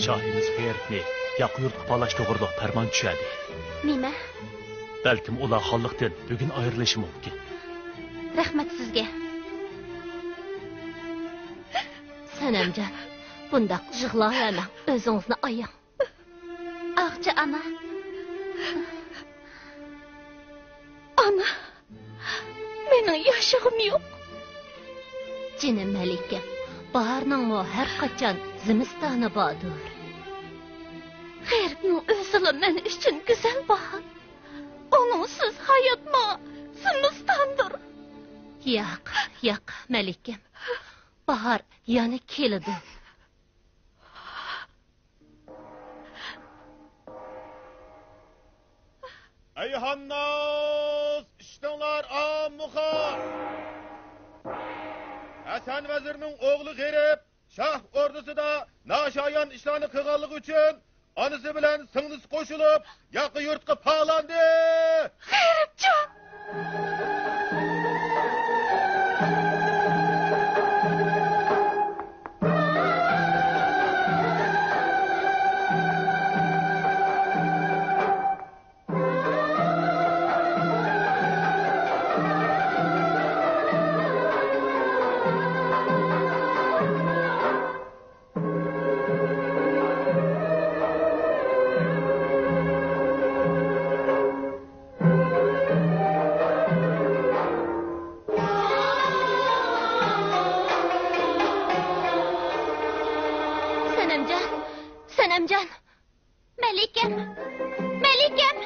شاھىمىز غېرىبنى ياقا يۇرتقا پالاش توغرىلىق پەرمان چۈشەردى. نېمە؟ بەلكىم ئۇلار خانلىقتىن بۈگۈن ئايرىلىشى مۇمكىن. رەھمەت سىزگە. سەنەمجان، بۇنداق يىغلاۋەرمەڭ، ئۆزىڭىزنى ئاياڭ. ئاغچى ئانا. ئانا، مېنىڭ ياشىغۇم يوق. جېنىم مەلىكەم، باھارنىڭمۇ ھەر قاچان زىمىستانى باردۇر. غېرىبنىڭ ئۆزىلا مەن ئۈچۈن گۈزەل باھار. ئۇنىڭسىز ھايات ماڭا زىمىستاندۇر. ياق، ياق، مەلىكەم. باھار يەنە كېلىدۇ. ئەيھانناس، ئىشتىڭلار ئاممىخا! ھەسەن ۋەزىرنىڭ ئوغلى غېرىب شاھ ئوردىسىدا ناشايان ئىشلارنى قىلغانلىقى ئۈچۈن ئانىسى بىلەن سىڭلىسى قوشۇلۇپ، ياقا يۇرتقا پالاندى! غېرىبجان! سەنەمجان، سەنەمجان، مەلىكەم، مەلىكەم!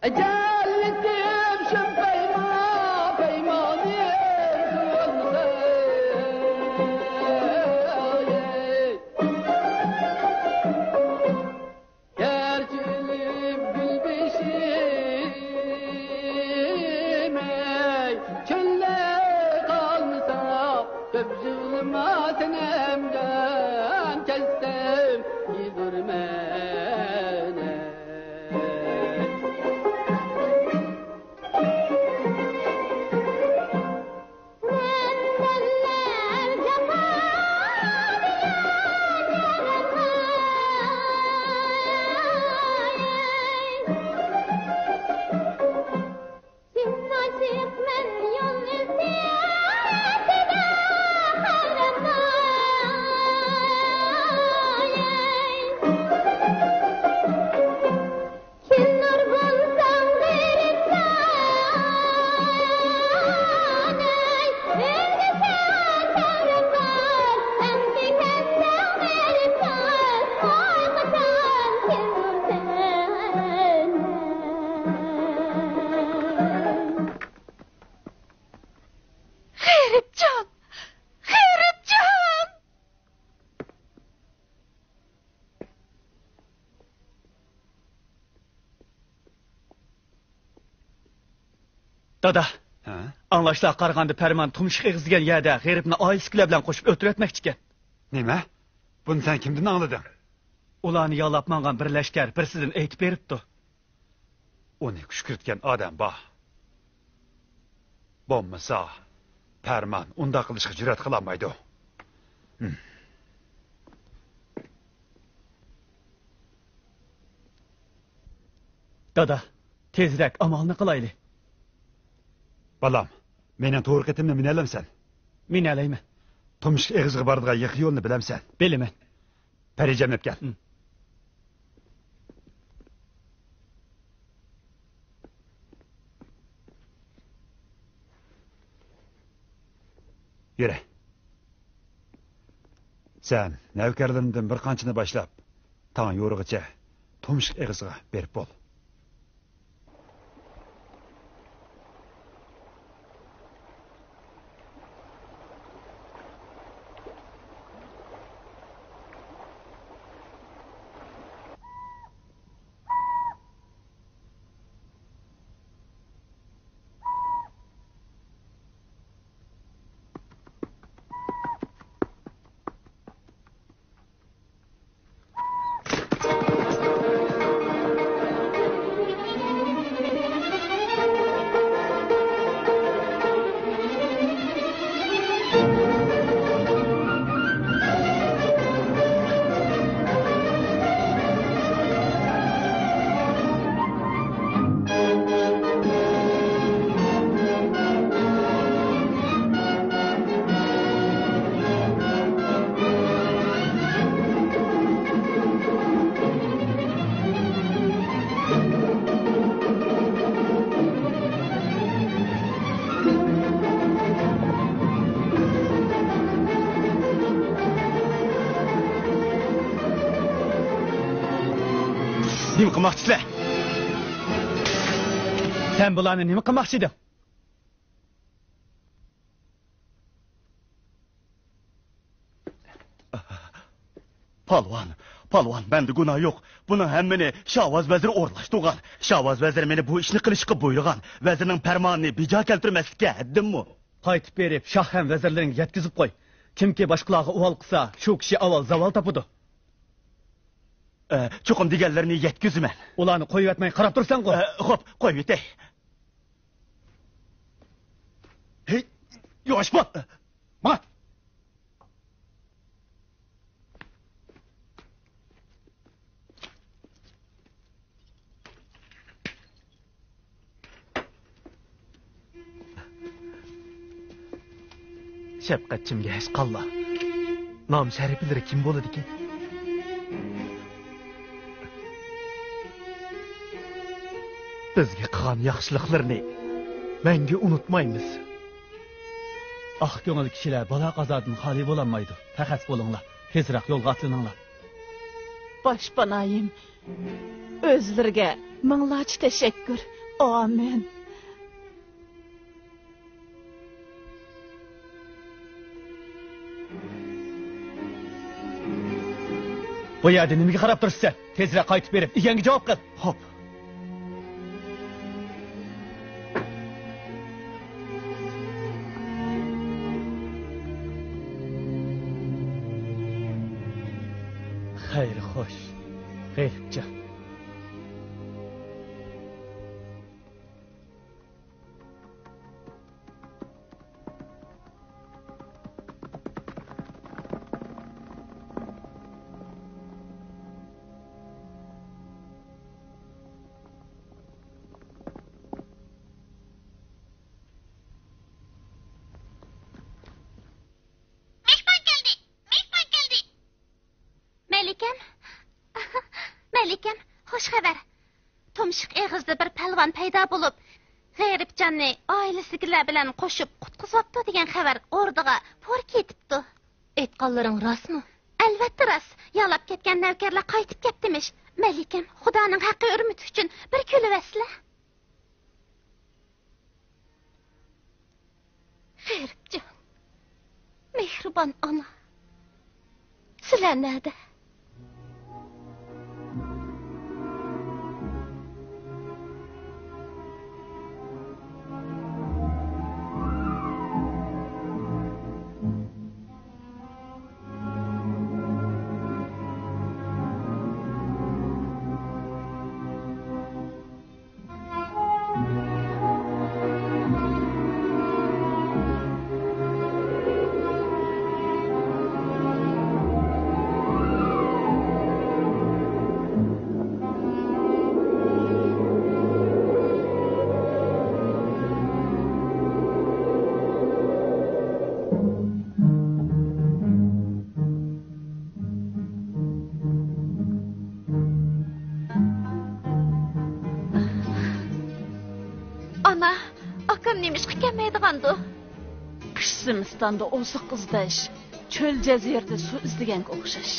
ئەجەللىكىم شۇم پەيما، پەيمانىم سۇنساي. گەرچە ئۆلۈپ گۈلبېشىم، ئەي، چۆللەر قالمىسا، كۆپ يىغلىما سەنەمجان، كەتسەم يىغلىرمەن. كىمدۇر بولساڭ غېرىبجان، ئەي، ئۆلگۈچە سەۋرىڭ بار، ئەمدى كەتسەڭ غېرىبجان، ۋاي قاچان كېلۇر سەن. غېرىبجان! غېرىبجان! دادا، ھە؟ ئاڭلاشلارغا قارىغاندا، پەرمان تۇمشۇق ئېغىز دېگەن يەردە غېرىبنى ئائىلىسىدىكىلەر بىلەن قوشۇپ ئۆلتۈرۈۋەتمەكچىكەن. نېمە؟ بۇنى سەن كىمدىن ئاڭلىدىڭ؟ ئۇلارنى يالاپ ماڭغان بىر لەشكەر بىرسىدىن ئېيتىپ بېرىپتۇ. ئۇنى كۈشكۈرتكەن ئادەم بار. بولمىسا، پەرمان ئۇنداق قىلىشقا جۈرئەت قىلالمايدۇ. ھىم. دادا، تېزرەك ئامالنى قىلايلى. بالام، مېنىڭ تورۇق ئېتىمنى مىنەلەمسەن؟ مىنەلەيمەن. تۇمشۇق ئېغىزىغا بارىدىغان يېقا يولنى بىلەمسەن؟ بىلىمەن. پەرى جەملەپ كەل. ھىم. يۈرە. سەن نەۋكەرلىرىمدىن بىر قانچىنى باشلاپ، تاڭ يورۇغىچە تۇمشۇق ئېغىزىغا بېرىپ بول. نېمە قىلماقچىسىلەر؟ سەن بۇلارنى نېمە قىلماقچى ئىدىڭ؟ پالۋان، پالۋان، مەندە گۇناھ يوق. بۇنىڭ ھەممىنى شاۋاز ۋەزىر ئورۇنلاشتۇرغان. شاۋاز ۋەزىر مېنى بۇ ئىشنى قىلىشقا بۇيرۇغان. ۋەزىرنىڭ پەرمانىنى بىجا كەلتۈرمەسلىككە ھەددىممۇ؟ قايتىپ بېرىپ، شاھ ھەم ۋەزىرلىرىڭگە يەتكۈزۈپ قوي. كىمكى باشقىلارغا ئۇۋال قىلسا، شۇ كىشى ئاۋۋال زاۋال تاپىدۇ. ئە، چوقۇم دېگەنلىرىنى يەتكۈزىمەن. ئۇلارنى قويۇۋەتمەي قاراپ تۇرساڭغۇ. ئە، خوپ، قويۇۋېتەي. ھېي، ياۋاش بول! ماڭ! شەپقەتچىمگە ھەشقاللا. نام شەرىپلىرى كىم بولىدىكىن؟ بىزگە قىلغان ياخشىلىقلىرىنى مەڭگۈ ئۇنتۇمايمىز. ئاق كۆڭۈل كىشىلەر بالا قازادىن خالىي بولالمايدۇ. پەخەس بولۇڭلار، تېزرەك يولغا ئاتلىنىڭلار. باشپانايىم، ئۆزلىرىگە مىڭلارچە تەشەككۈر. ئامىن. بۇ يەردە نېمىگە قاراپ تۇرىسەن؟ تېزرەك قايتىپ بېرىپ، ئىگەڭگە جاۋاب قىل. خوپ. خەير خوش، غېرىبجان. مېھمان كەلدى! مېھمان كەلدى! مەلىكەم، مەلىكەم، خوش خەۋەر. تۇمشۇق ئېغىزدا بىر پەلۋان پەيدا بولۇپ، غېرىبجاننى ئائىلىسىدىكىلەر بىلەن قوشۇپ قۇتقۇزۇۋاپتۇ دېگەن خەۋەر ئوردىغا پۇر كېتىپتۇ. ئېيتقانلىرىڭ راستمۇ؟ ئەلۋەتتە راست. يالاپ كەتكەن نەۋكەرلەر قايتىپ كەپتىمىش. مەلىكەم، خۇدانىڭ ھەققى ھۆرمىتى ئۈچۈن بىر كۈلۈۋەتسىلە. غېرىبجان، مېھرىبان ئانا، سىلەر نەدە؟ نېمىشقا كەلمەيدىغاندۇ؟ قىش زىمىستاندا ئوزۇق ئىزدەش، چۆل جەزىرىدە سۇ ئىزدىگەنگە ئوخشاش.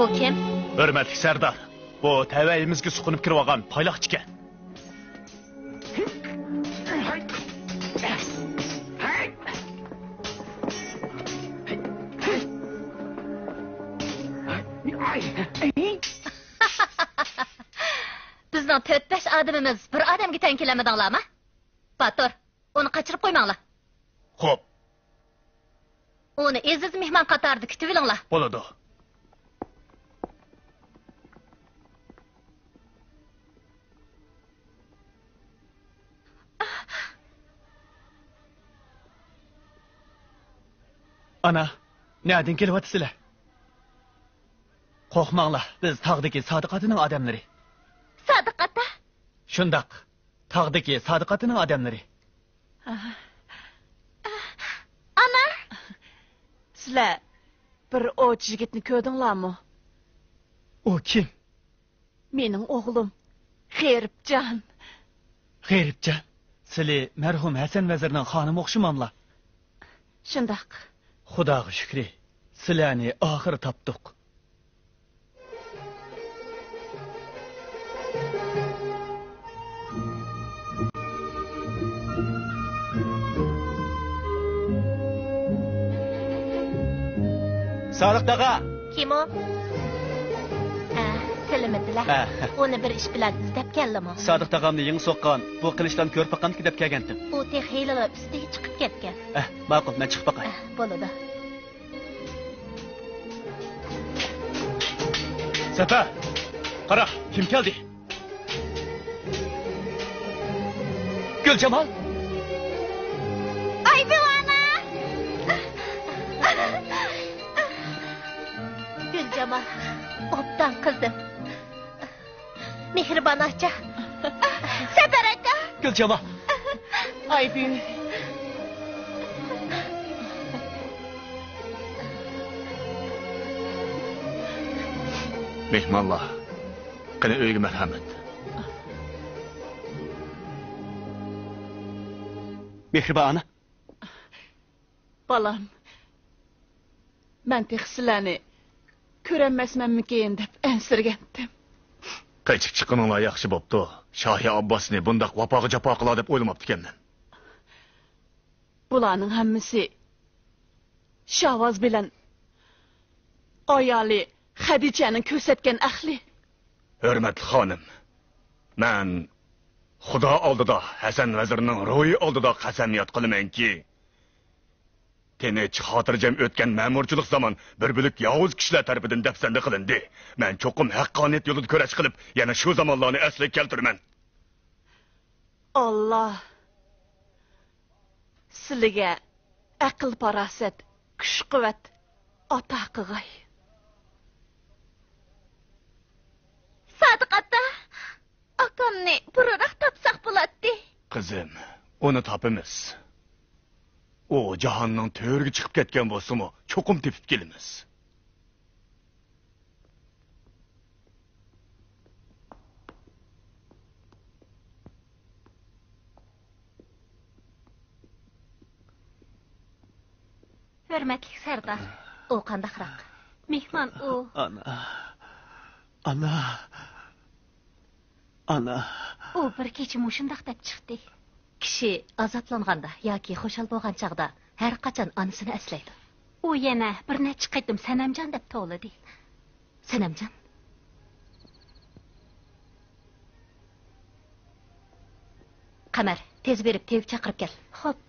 بۇ كىم؟ ھۆرمەتلىك سەردار، بۇ تەۋەيىمىزگە سۇقۇنۇپ كىرىۋالغان پايلاقچىكەن. بىزنىڭ تۆت-بەش ئادىمىمىز بىر ئادەمگە تەڭ كېلەلمىدىڭلارمۇ؟ باتۇر، ئۇنى قاچۇرۇپ قويماڭلار. خوپ. ئۇنى ئەزىز مېھمان قاتارىدا كۈتۈۋېلىڭلار. بولىدۇ. ئانا، نەدىن كېلىۋاتىسىلەر؟ قورقماڭلار، بىز تاغدىكى سادىق ئاتىنىڭ ئادەملىرى. سادىق ئاتا؟ شۇنداق، تاغدىكى سادىق ئاتىنىڭ ئادەملىرى. ئانا! سىلەر بىر ئوۋچى يىگىتنى كۆردۈڭلارمۇ؟ ئۇ كىم؟ مېنىڭ ئوغلۇم، غېرىبجان. غېرىبجان؟ سىلى مەرھۇم ھەسەن ۋەزىرنىڭ خانىمى ئوخشىماملا؟ شۇنداق. خۇداغا شۈكرى، سىلەرنى ئاخىرى تاپتۇق. سادىق تاغا! كىم ئۇ؟ ئە، سىلىمىدىلا. ئە. ئۇنى بىر ئىش بىلەن ئىزدەپ كەلدىمۇ؟ سادىق تاغامنى يېڭى سوققان بۇ قىلىچلارنى كۆرۈپ باقامدىكىن دەپ كەلگەنتىم. ئۇ تېخى ھېلىلا ئۈستىگە چىقىپ كەتكەن. ئە، ماقۇل، مەن چىقىپ باقاي. ئە، بولىدۇ. سەپەر، قارا، كىم كەلدى؟ گۈلجامال! ئايبىۋانا! گۈلجامال، ئوبدان قىزىم. مېھرىبان ئاچا. سەپەر ئاكا. گۈلجامال. ئايبىۋى. مېھمانلار، قېنى ئۆيگە مەرھەمەت. مېھرىبان ئانا. بالام، مەن تېخى سىلەرنى كۆرەلمەسمەنمىكىن دەپ ئەنسىرىگەنتىم. قېچىپ چىققىنىڭلار ياخشى بوپتۇ. شاھى ئابباسنى بۇنداق ۋاپاغا جاپا قىلار دەپ ئويلىماپتىكەنمەن. بۇلارنىڭ ھەممىسى شاۋاز بىلەن ئايالى خەدىچەنىڭ كۆرسەتكەن ئەقلى. ھۆرمەتلىك خانىم، مەن خۇدا ئالدىدا، ھەسەن ۋەزىرنىڭ روھى ئالدىدا قەسەمياد قىلىمەنكى، تىنچ، خاتىرجەم ئۆتكەن مەمۇرچىلىق زامان بىر بۆلەك ياۋۇز كىشىلەر تەرىپىدىن دەپسەندە قىلىندى. مەن چوقۇم ھەققانىيەت يولىدا كۈرەش قىلىپ، يەنە شۇ زامانلارنى ئەسلىگە كەلتۈرىمەن. ئاللا سىلىگە ئەقىل-پاراسەت، كۈچ-قۇۋۋەت ئاتا قىغاي. سادىق ئاتا، ئاكامنى بۇرۇنراق تاپساق بولاتتى. قىزىم، ئۇنى تاپىمىز. ئۇ جاھاننىڭ تۆرىگە چىقىپ كەتكەن بولسىمۇ، چوقۇم تېپىپ كېلىمىز. ھۆرمەتلىك سەردار، ئۇ قانداقراق؟ مېھمان ئۇ. ئانا. ئانا. ئانا. ئۇ بىر كېچە مۇشۇنداق دەپ چىقتى. كىشى ئازابلانغاندا ياكى خۇشال بولغان چاغدا ھەر قاچان ئانىسىنى ئەسلەيدۇ. ئۇ يەنە بىر نەچچە قېتىم سەنەمجان دەپ توۋلىدى. سەنەمجان؟ قەمەر، تېز بېرىپ تېۋىپ چاقىرىپ كەل. خوپ.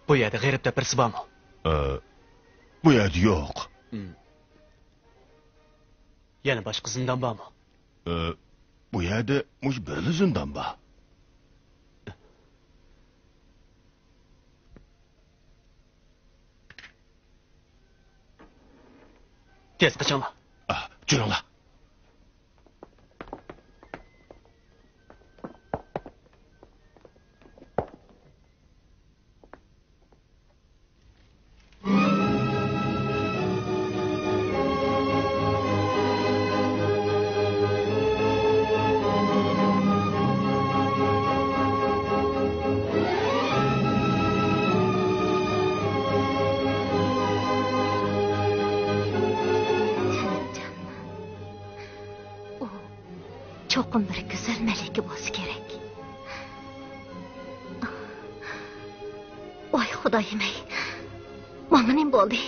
بۇ يەردە غېرىب دەپ بىرسى بارمۇ؟ ئە، بۇ يەردە يوق. ھىم. يەنە باشقا زىندان بارمۇ؟ ئە، بۇ يەردە مۇشۇ بىرلا زىندان بار. تېز قېچىڭلار. ئا، جۈرۈڭلار. سەنەمجان، ئۇ چوقۇم بىر گۈزەل مەلىكە بولسا كېرەك. ۋاي خۇدايىم-ئەي، ماڭا نېمە بولدى؟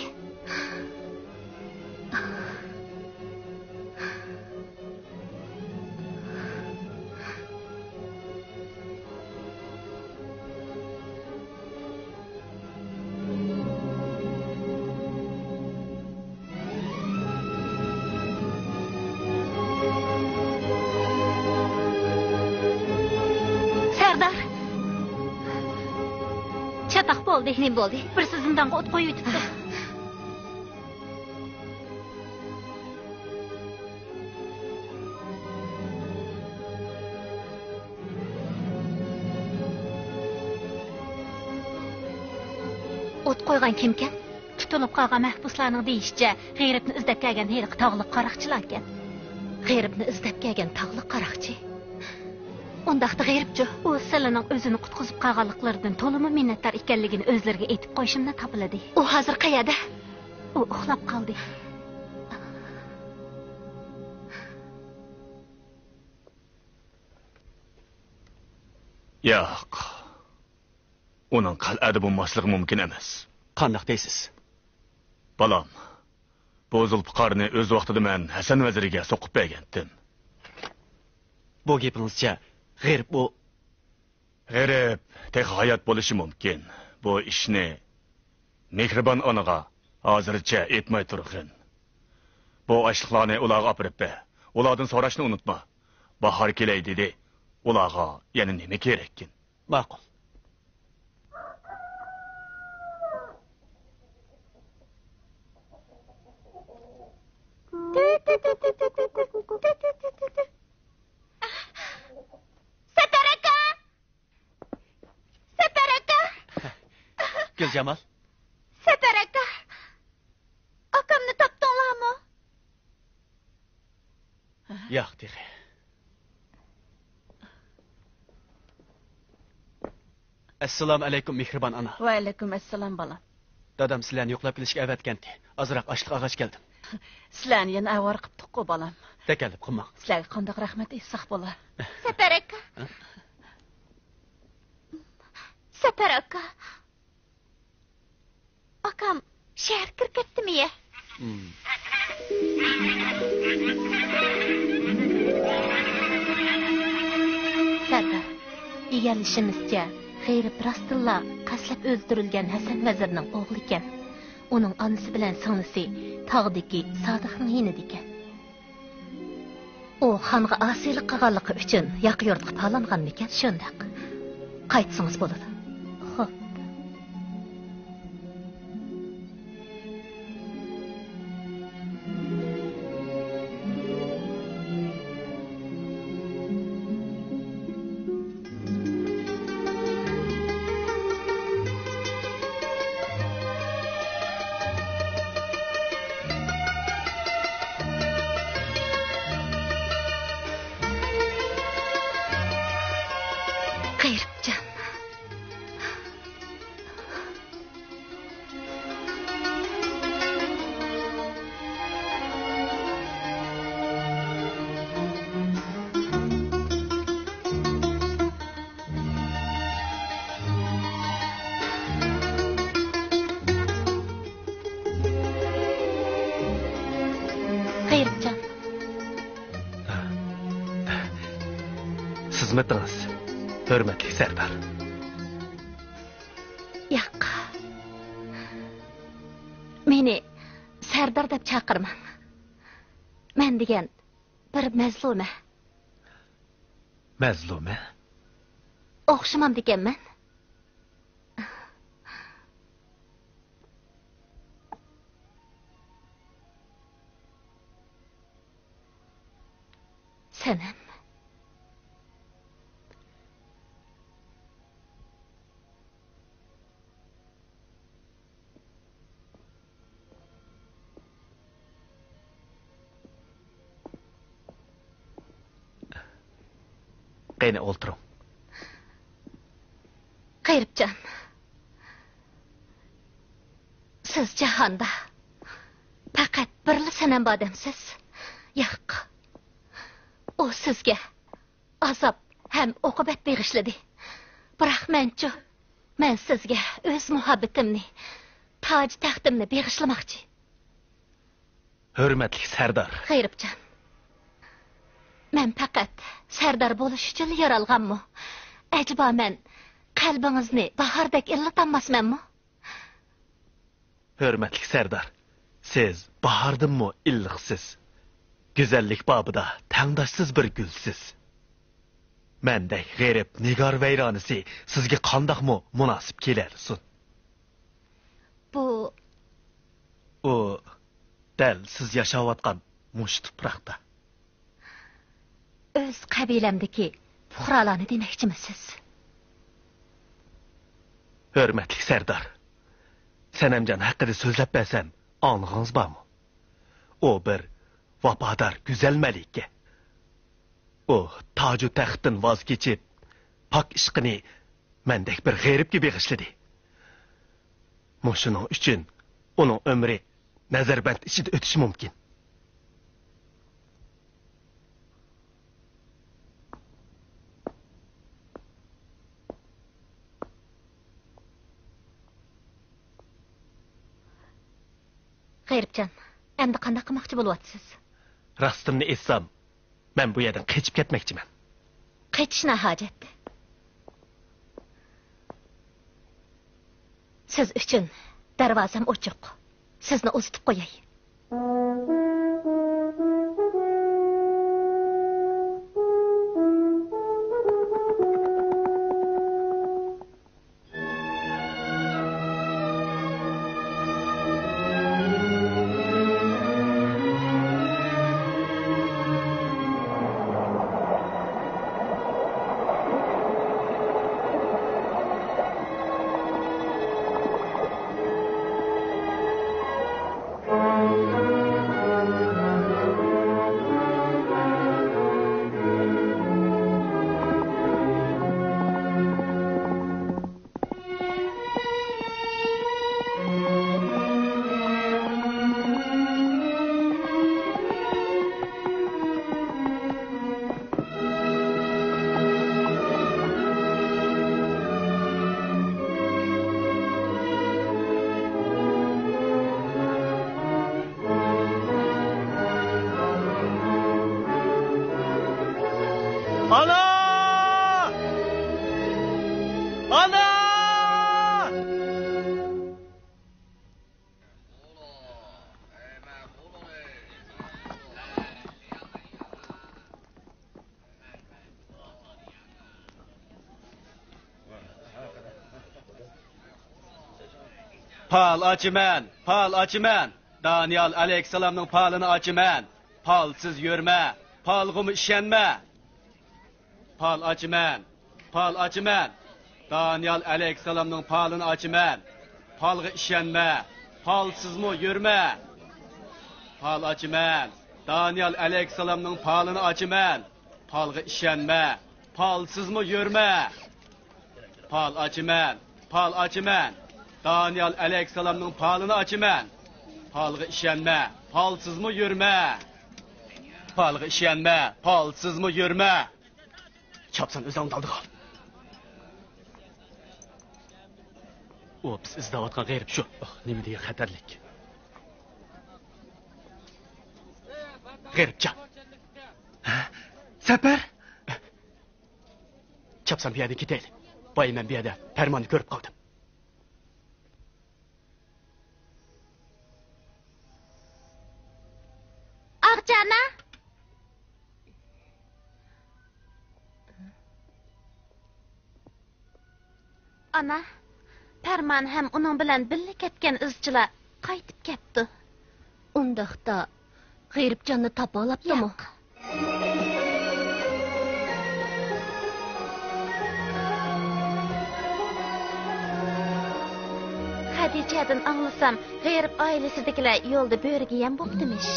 سەردار! چاتاق بولدى. نېمە بولدى؟ بىرسى زىندانغا ئوت قويۇۋېتىپتۇ. ئوت قويغان كىمكەن؟ تۇتۇلۇپ قالغان مەھبۇسلارنىڭ دېيىشىچە، غېرىبنى ئىزدەپ كەلگەن ھېلىقى تاغلىق قاراقچىلاركەن. غېرىبنى ئىزدەپ كەلگەن تاغلىق قاراقچى؟ ئۇنداقتا غېرىبچۇ؟ ئۇ سىلىنىڭ ئۆزىنى قۇتقۇزۇپ قالغانلىقلىرىدىن تولىمۇ مىننەتدار ئىكەنلىكىنى ئۆزلىرىگە ئېيتىپ قويۇشۇمنى تاپىلىدى. ئۇ ھازىر قەيەردە؟ ئۇ ئۇخلاپ قالدى. ياق. ئۇنىڭ قەلئەدە بولماسلىقى مۇمكىن ئەمەس. قانداق دەيسىز؟ بالام، بۇ زۇلپىقارنى ئۆز ۋاقتىدا مەن ھەسەن ۋەزىرگە سوقۇپ بەرگەنتىم. بۇ گېپىڭىزچە، غېرىب ئۇ؟ غېرىب تېخى ھايات بولۇشى مۇمكىن. بۇ ئىشنى مېھرىبان ئانىغا ھازىرچە ئېيتماي تۇرغىن. بۇ ئاشلىقلارنى ئۇلارغا ئاپىرىپ بەر. ئۇلاردىن سوراشنى ئۇنتۇما. باھار كېلەي دېدى. ئۇلارغا يەنە نېمە كېرەككىن؟ ماقۇل. سەپەر ئاكا! سەپەر ئاكا! گۈلجامال. سەپەر ئاكا! ئاكامنى تاپتىڭلارمۇ؟ ياق تېخى. ئەسسالامۇ ئەلەيكۇم، مېھرىبان ئانا. ۋەئەلەيكۇم ئەسسالام، بالام. دادام سىلەرنى يوقلاپ كېلىشكە ئەۋەتكەنتى. ئازراق ئاشلىق ئالغاچ كەلدىم. سىلەرنى يەنە ئاۋارە قىپتۇق-قۇ، بالام. تەكەللۇپ قىلماڭ. سىلەرگە قانداق رەھمەت ئېيتساق بولا؟ سەپەر ئاكا. ھە؟ سەپەر ئاكا. ئاكام شەھەرگە كىرىپ كەتتىمۇ يە؟ سەردار، ئىگىلىشىمىزچە، غېرىب راستتىنلا قەستلەپ ئۆلتۈرۈلگەن ھەسەن ۋەزىرنىڭ ئوغلى ئىكەن. ئۇنىڭ ئانىسى بىلەن سىڭلىسى تاغدىكى سادىقنىڭ يېنىدا ئىكەن. ئۇ خانغا ئاسىيلىق قىلغانلىقى ئۈچۈن ياقا يۇرتقا پالانغانمىكەن؟ شۇنداق. قايتسىڭىز بولىدۇ. خوپ. غېرىبجان. غېرىبجان. سىزمۇ ئۆتىڭىز، ھۆرمەتلىك سەردار. ياق. مېنى سەردار دەپ چاقىرماڭ. مەن دېگەن بىر مەزلۇمە. مەزلۇمە؟ ئوخشىمامدىكەنمەن؟ سەنەم. قېنى، ئولتۇرۇڭ. غېرىبجان، سىز جاھاندا پەقەت بىرلا سەنەم بار دەمسىز؟ ياق. ئۇ سىزگە ئازاب ھەم ئوقۇبەت بېغىشلىدى. بىراق مەنچۇ؟ مەن سىزگە ئۆز مۇھەببىتىمنى، تاج تەختىمنى بېغىشلىماقچى. ھۆرمەتلىك سەردار. غېرىبجان، مەن پەقەت سەردار بولۇش ئۈچۈنلا يارالغانمۇ؟ ئەجەبا مەن قەلبىڭىزنى باھاردەك ئىللىتالماسمەنمۇ؟ ھۆرمەتلىك سەردار، سىز باھاردىنمۇ ئىللىقسىز. گۈزەللىك بابىدا تەڭداشسىز بىر گۈلسىز. مەندەك غېرىب نىگار ۋەيرانىسى سىزگە قانداقمۇ مۇناسىپ كېلەلىسۇن؟ بۇ ئۇ دەل سىز ياشاۋاتقان مۇشۇ تۇپراقتا. ئۆز قەبىلەمدىكى پۇقرالارنى دېمەكچىمۇ سىز؟ ھۆرمەتلىك سەردار، سەنەمجان ھەققىدە سۆزلەپ بەرسەم، ئاڭلىغىڭىز بارمۇ؟ ئۇ بىر ۋاپادار گۈزەل مەلىكە. ئۇ تاجۇ تەختتىن ۋاز كېچىپ، پاك ئىشقىنى مەندەك بىر غېرىبكە بېغىشلىدى. مۇشۇنىڭ ئۈچۈن ئۇنىڭ ئۆمرى نەزەربەند ئىچىدە ئۆتۈشى مۇمكىن. غېرىبجان، ئەمدى قانداق قىلماقچى بولۇۋاتىسىز؟ راستىمنى ئېيتسام، مەن بۇ يەردىن قېچىپ كەتمەكچىمەن. قېچىش ناھاجەت. سىز ئۈچۈن دەرۋازام ئوچۇق. سىزنى ئۇزىتىپ قوياي. ئانا! ئانا! پال ئاچىمەن، پال ئاچىمەن. دانىيال ئەلەيھىسسالامنىڭ پالىنى ئاچىمەن. پالسىز يۈرمە، پالغىمۇ ئىشەنمە. پال ئاچىمەن، پال ئاچىمەن. دانىيال ئەلەيھىسسالامنىڭ پالىنى ئاچىمەن. پالغا ئىشەنمە، پالسىزمۇ يۈرمە. پال ئاچىمەن، دانىيال ئەلەيھىسسالامنىڭ پالىنى ئاچىمەن. پالغا ئىشەنمە، پالسىزمۇ يۈرمە. پال ئاچىمەن، پال ئاچىمەن. دانىيال ئەلەيھىسسالامنىڭ پالىنى ئاچىمەن. پالغا ئىشەنمە، پالسىزمۇ يۈرمە. پالغا ئىشەنمە، پالسىزمۇ يۈرمە. چاپسان ئۆزۈڭنىڭ ئالدىغا. ئۇ بىز ئىزدەۋاتقان غېرىب شۇ. ئاھ، نېمە دېگەن خەتەرلىك. غېرىبجان. ھە؟ سەپەر؟ چاپسان بۇ يەردىن كېتەيلى. بايا مەن بۇ يەردە پەرماننى كۆرۈپ قالدىم. ئاغىچى ئانا! ئانا، پەرمان ھەم ئۇنىڭ بىلەن بىللە كەتكەن ئىزچىلار قايتىپ كەپتۇ. ئۇنداقتا، غېرىبجاننى تاپالاپتىمۇ؟ ياق. خەدىچەدىن ئاڭلىسام، غېرىب ئائىلىسىدىكىلەر يولدا بۆرىگە يەم بوپتىمىش.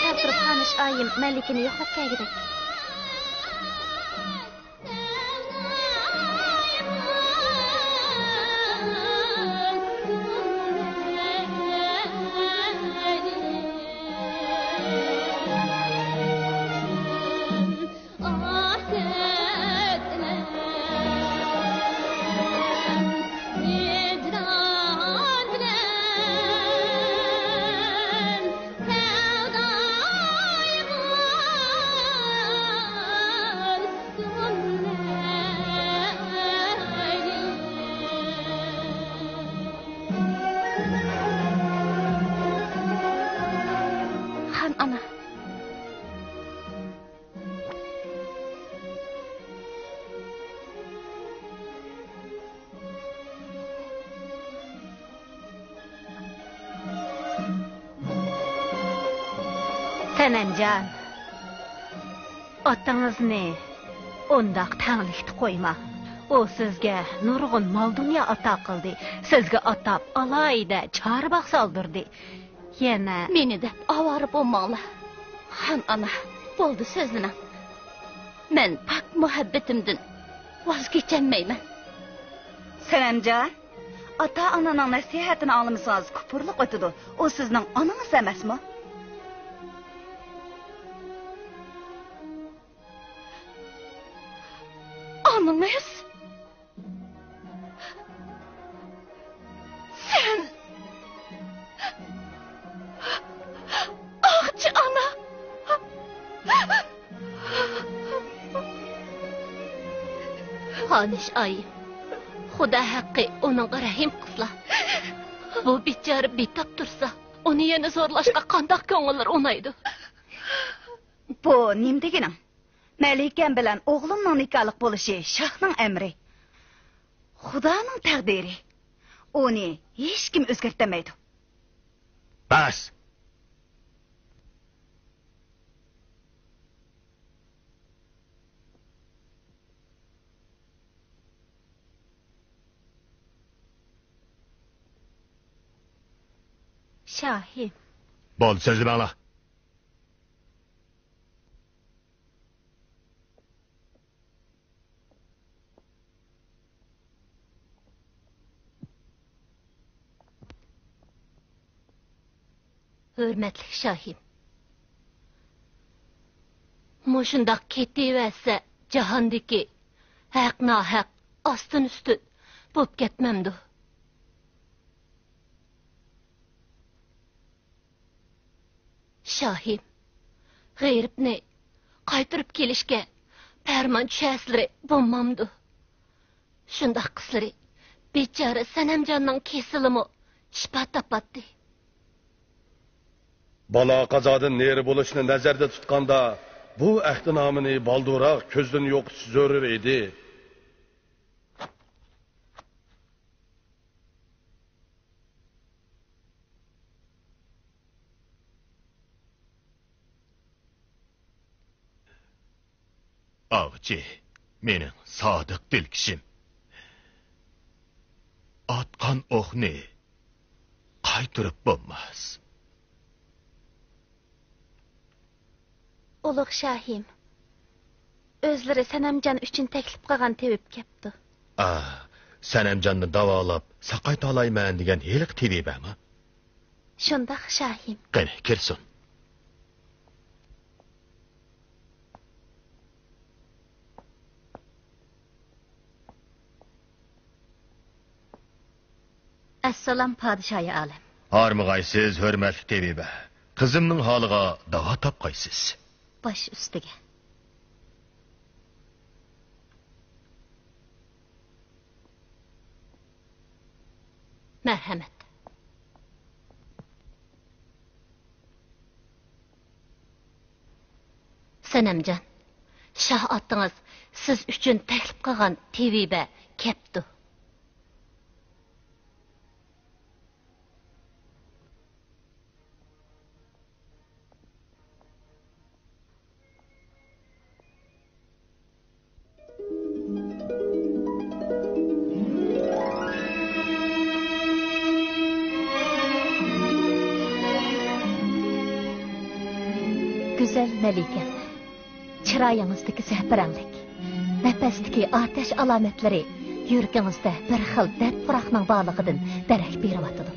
سەل تۇرۇپ، خانىش ئايىم مەلىكىنى يوقلاپ كەلگۈدەك. خان ئانا. سەنەمجان، ئاتىڭىزنى ئۇنداق تەڭلىكتە قويماڭ. ئۇ سىزگە نۇرغۇن مال-دۇنيا ئاتا قىلدى، سىزگە ئاتاپ ئالاھىدە چارباغ سالدۇردى. يەنە مېنى دەپ ئاۋارە بولماڭلار. خان ئانا، بولدى، سۆزلىمەڭ. مەن پاك مۇھەببىتىمدىن ۋاز كېچەلمەيمەن. سەنەمجان، ئاتا-ئانىنىڭ نەسىھەتىنى ئاڭلىمىسىڭىز كۇپۇرلۇق ئۆتىدۇ. ئۇ سىزنىڭ ئانىڭىز ئەمەسمۇ؟ ئانىڭىز؟ سەن ئاغىچى ئانا. خانىش ئايىم، خۇدا ھەققى ئۇنىڭغا رەھىم قىلسىلا. بۇ بىچارە بىتاپ تۇرسا، ئۇنى يەنە زورلاشقا قانداق كۆڭۈللىرى ئۇنايدۇ؟ بۇ نېمە دېگىنىڭ؟ مەلىكەم بىلەن ئوغلۇمنىڭ نىكاھلىق بولۇشى شاھنىڭ ئەمرى. خۇدانىڭ تەقدىرى. ئۇنى ھېچكىم ئۆزگەرتەلمەيدۇ. بەس! شاھىم. بولدى، سۆزلىمەڭلار. ھۆرمەتلىك شاھىم، مۇشۇنداق كېتىۋەرسە، جاھاندىكى ھەق-ناھەق، ئاستىن-ئۈستۈن بوپ كەتمەمدۇ؟ شاھىم، غېرىبنى قايتۇرۇپ كېلىشكە پەرمان چۈشەرسىلىرى بولمامدۇ؟ شۇنداق قىلسىلىرى، بىچارە سەنەمجاننىڭ كېسىلىمۇ شىپا تاپاتتى. بالا-قازادىن نېرى بولۇشنى نەزەردە تۇتقاندا، بۇ ئەھدىنامىنى بالدۇرراق كۆزدىن يوقىتىش زۆرۈر ئىدى. ئاۋچى، مېنىڭ سادىق دىلكىشىم. ئاتقان ئوقنى قايتۇرۇپ بولماس. ئۇلۇغ شاھىم، ئۆزلىرى سەنەمجان ئۈچۈن تەكلىپ قىلغان تېۋىپ كەپتۇ. ئا، سەنەمجاننى داۋالاپ ساقايتالايمەن دېگەن ھېلىقى تېۋىبەمۇ؟ شۇنداق شاھىم. قېنى، كىرسۇن. ئەسسالام، پادىشاھى ئالەم. ھارمىغايسىز، ھۆرمەتلىك تېۋىبە. قىزىمنىڭ ھالىغا داۋا تاپقايسىز. باش ئۈستىگە. مەرھەمەت. سەنەمجان، شاھ ئاتىڭىز سىز ئۈچۈن تەكلىپ قىلغان تېۋىبە كەپتۇ. گۈزەل مەلىكەم، چىرايىڭىزدىكى زەپىرەڭلىك، نەپەستىكى ئاتەش ئالامەتلىرى يۈرىكىڭىزدە بىر خىل دەرد-پىراقنىڭ بارلىقىدىن دېرەك بېرىۋاتىدۇ.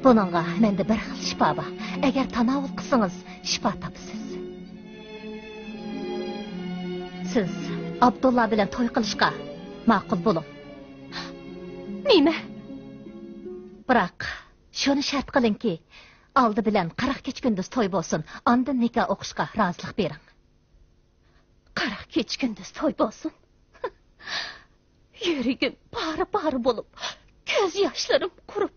بۇنىڭغا مەندە بىر خىل شىپا بار. ئەگەر تاناۋۇل قىلسىڭىز، شىپا تاپىسىز. سىز ئابدۇللا بىلەن توي قىلىشقا ماقۇل بولۇڭ. نېمە؟ بىراق، شۇنى شەرت قىلىڭكى، ئالدى بىلەن قىرىق كېچە-كۈندۈز توي بولسۇن، ئاندىن نىكاھ ئوقۇشقا رازىلىق بېرىڭ. قىرىق كېچە-كۈندۈز توي بولسۇن. يۈرىكىم پارە-پارە بولۇپ، كۆز ياشلىرىم قۇرۇپ،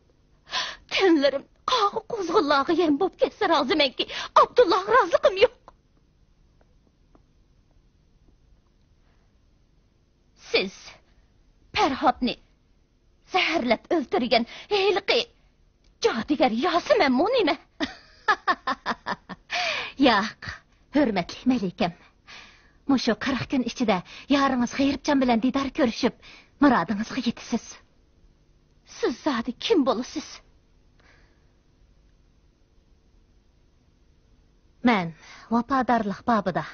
تەنلىرىم قاغا-قۇزغۇنلارغا يەم بولۇپ كەتسە رازىمەنكى، ئابدۇللاغا رازىلىقىم يوق. سىز پەرھاتنى زەھەرلەپ ئۆلتۈرگەن ھېلىقى جادۇگەر ياسىمەنمۇ نېمە؟ ياق، ھۆرمەتلىك مەلىكەم. مۇشۇ قىرىق كۈن ئىچىدە يارىڭىز غېرىبجان بىلەن دىدار كۆرۈشۈپ، مۇرادىڭىزغا يېتىسىز. سىز زادى كىم بولىسىز؟ مەن ۋاپادارلىق بابىدا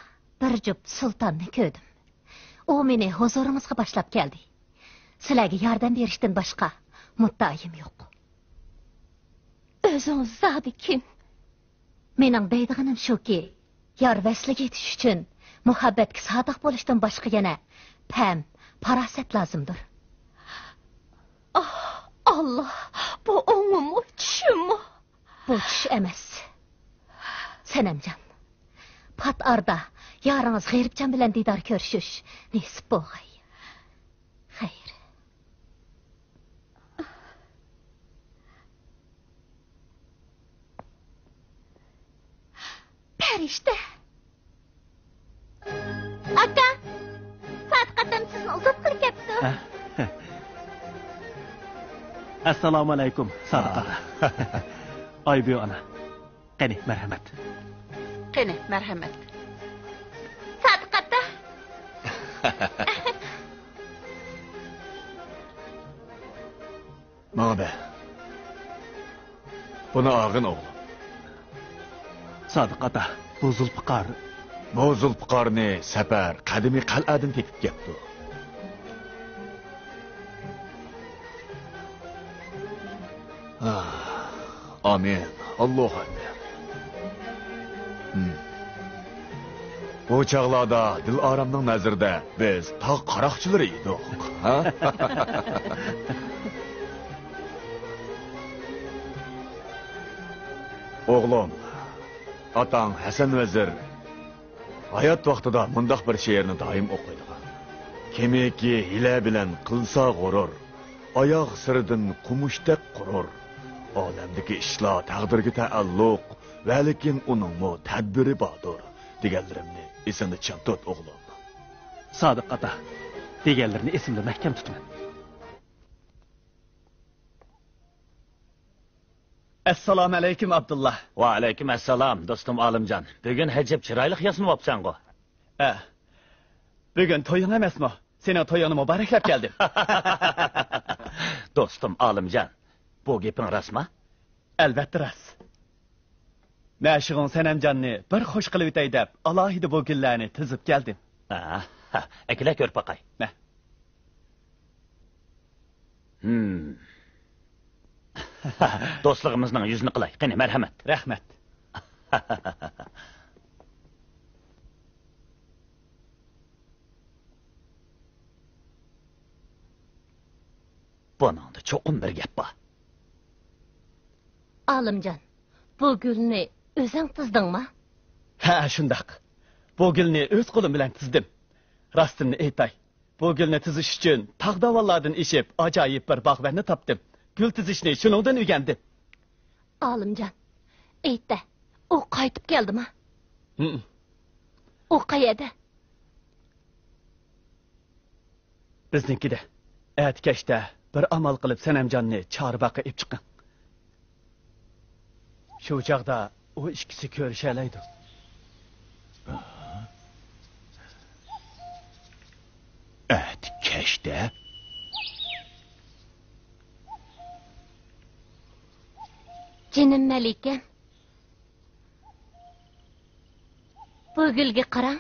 بىر جۈپ سۇلتاننى كۆردۈم. ئۇ مېنى ھۇزۇرىڭىزغا باشلاپ كەلدى. سىلەرگە ياردەم بېرىشتىن باشقا مۇددىئايىم يوق. ئۆزىڭىز زادى كىم؟ مېنىڭ دەيدىغىنىم شۇكى، يار ۋەسلىگە يېتىش ئۈچۈن مۇھەببەتكە سادىق بولۇشتىن باشقا يەنە پەم، پاراسەت لازىمدۇر. ئاھ، ئاللا، بۇ ئوڭۇممۇ، چۈشۈممۇ؟ بۇ چۈش ئەمەس. سەنەمجان، پات ئارىدا يارىڭىز غېرىبجان بىلەن دىدار كۆرۈشۈش نېسىپ بولغاي. خەير. پەرىشتە. ئاكا، سادىق ئاتام سىزنى ئۇزاتقىلى كەپتۇ. ئەسسالامۇ ئەلەيكۇم، سادىق ئاكا. ئايبۈ ئانا. قېنى، مەرھەمەت. قېنى، مەرھەمەت. سادىق ئاتا. ماڭا بەر. بۇنى ئالغىن، ئوغلۇم. سادىق ئاتا، بۇ زۇلپىقار. بۇ زۇلپىقارنى سەپەر قەدىمىي قەلئەدىن تېپىپ كەپتۇ. ئاھ، ئامىن. ئاللاھۇ ئەكبەر. ھىم. ئۇ چاغلاردا دىلئارامنىڭ نەزىرىدە بىز تاغ قاراقچىلىرى ئىدۇق، ھە؟ ئوغلۇم، ئاتاڭ ھەسەن ۋەزىر ھايات ۋاقتىدا مۇنداق بىر شېئىرنى دائىم ئوقۇيدىغان: كىمكى ھىيلە بىلەن قىلسا غۇرۇر، ئاياغ سىرىدىن قومۇشتەك قۇرۇر. ئالەمدىكى ئىشلار تەقدىرگە تەئەللۇق، ۋەلىكىن ئۇنىڭمۇ تەدبىرى باردۇر، دېگەنلىرىمنى ئېسىڭدە چىڭ تۇت، ئوغلۇم. سادىق ئاتا، دېگەنلىرىنى ئېسىمدە مەھكەم تۇتىمەن. ئەسسالامۇئەلەيكۇم، ئابدۇللا. ۋەئەلەيكۇم ئەسسالام، دوستۇم ئالىمجان. بۈگۈن ئەجەب چىرايلىق ياسىنىۋاپسەنغۇ. ھە. بۈگۈن تويۇڭ ئەمەسمۇ؟ سېنىڭ تويۇڭنى مۇبارەكلەپ كەلدىم. دوستۇم ئالىمجان، بۇ گېپىڭ راستمۇ؟ ئەلۋەتتە راست. مەشۇقۇڭ سەنەمجاننى بىر خۇش قىلىۋېتەي دەپ، ئالاھىدە بۇ گۈللەرنى تىزىپ كەلدىم. ئاھا، ئەكېلە كۆرۈپ باقاي. مە. ھىم. دوستلۇقىمىزنىڭ يۈزىنى قىلاي. قېنى، مەرھەمەت. رەھمەت. بۇنىڭدا چوقۇم بىر گەپ بار. ئالىمجان، بۇ گۈلنى ئۆزۈڭ تىزدىڭما؟ ھە، شۇنداق. بۇ گۈلنى ئۆز قولۇم بىلەن تىزدىم. راستىمنى ئېيتاي، بۇ گۈلنى تىزىش ئۈچۈن تاغ-داۋانلاردىن ئېشىپ، ئاجايىپ بىر باغۋەننى تاپتىم. گۈل تىزىشنى شۇنىڭدىن ئۆگەندىم. ئالىمجان، ئېيت-دە، ئۇ قايتىپ كەلدىما؟ ھىم. ئۇ قەيەردە؟ بىزنىڭكىدە. ئەتە كەچتە بىر ئامال قىلىپ سەنەمجاننى چارباغقا ئېلىپ چىقىڭ. شۇ چاغدا ئۇ ئىككىسى كۆرۈشەلەيدۇ. ئەتە كەچتە؟ جېنىم مەلىكەم، بۇ گۈلگە قاراڭ.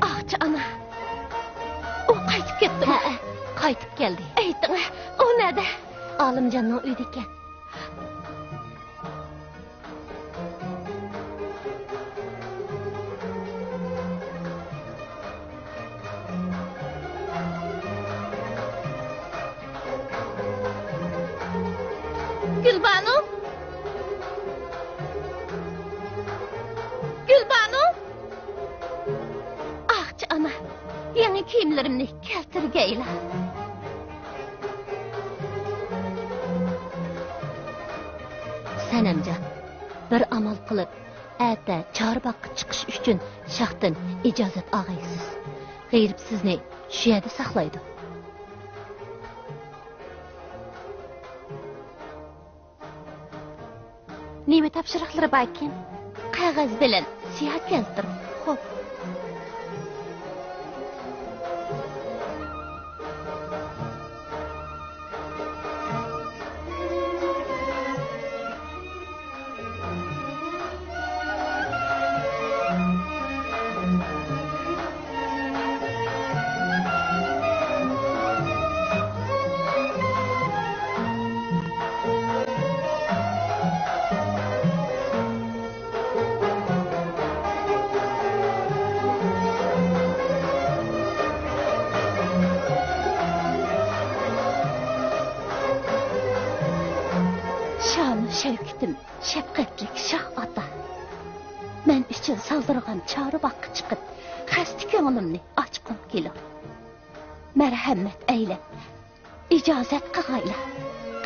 ئاقچى ئانا، ئۇ قايتىپ كەتتىمۇ؟ ھەئە، قايتىپ كەلدى. ئېيتىڭە، ئۇ نەدە؟ ئالىمجاننىڭ ئۆيىدىكەن. گۈلبانۇ! گۈلبانۇ! ئاقچى ئانا، يېڭى كىيىملىرىمنى كەلتۈرگەيلا. سەنەمجان، بىر ئامال قىلىپ، ئەتە چارباغقا چىقىش ئۈچۈن شاھتىن ئىجازەت ئالغايسىز. غېرىب سىزنى شۇ يەردە ساقلايدۇ. نېمە تاپشۇرۇقلىرى باركىن؟ قەغەز بىلەن سىياھ يازدۇرۇڭ. خوپ. شانۇ شەۋكىتىم، شەپقەتلىك شاھ ئاتا! مەن ئۈچۈن سالدۇرغان چارباغقا چىقىپ، خەستە كۆڭلۈمنى ئاچقۇم كېلۇر. مەرھەمەت ئەيلەپ، ئىجازەت قىغايلا،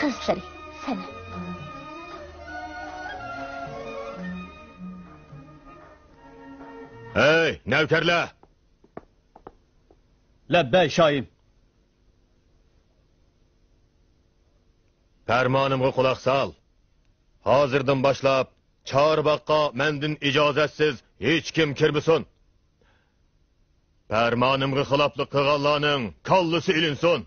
قىزلىرى سەنەم. ھەي، نەۋكەرلەر! لەببەي، شاھىم. پەرمانىمغا قۇلاق سال. ھازىردىن باشلاپ چارباغقا مەندىن ئىجازەتسىز ھېچكىم كىرمىسۇن. پەرمانىمغا خىلاپلىق قىلغانلارنىڭ كاللىسى ئېلىنسۇن.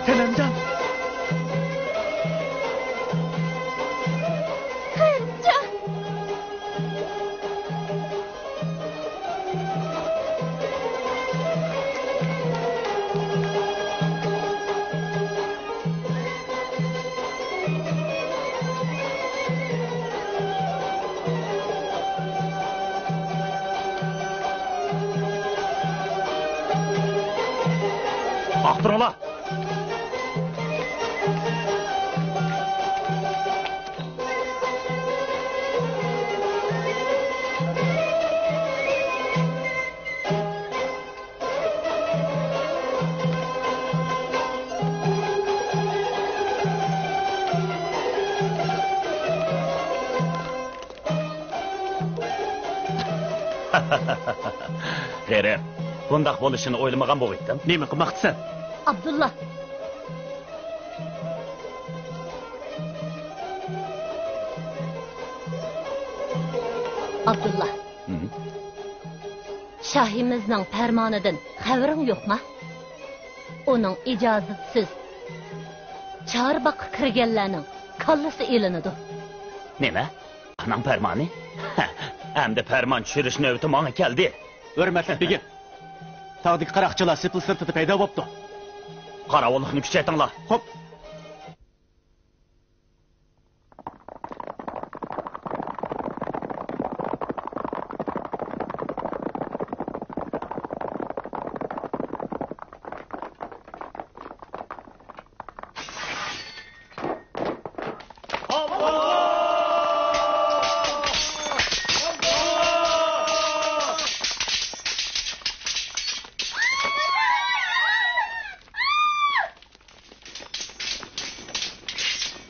سەنەمجان! خېرىتجان! ئاختۇرۇڭلار! غېرىب، بۇنداق بولۇشىنى ئويلىمىغان بولغىيتتىم. نېمە قىلماقچىسەن؟ ئابدۇللا. ئابدۇللا. ھىم؟ شاھىمىزنىڭ پەرمانىدىن خەۋىرىڭ يوقما؟ ئۇنىڭ ئىجازىتىسىز چارباغقا كىرگەنلەرنىڭ كاللىسى ئېلىنىدۇ. نېمە؟ ئاناڭ پەرمانى؟ ئەمدى پەرمان چۈشۈرۈش نۆۋىتى ماڭا كەلدى. ھۆرمەتلىك بېگىم، تاغدىكى قاراقچىلار سېپىل سىرتىدا پەيدا بوپتۇ. قاراۋۇللۇقنى كۈچەيتىڭلار. خوپ.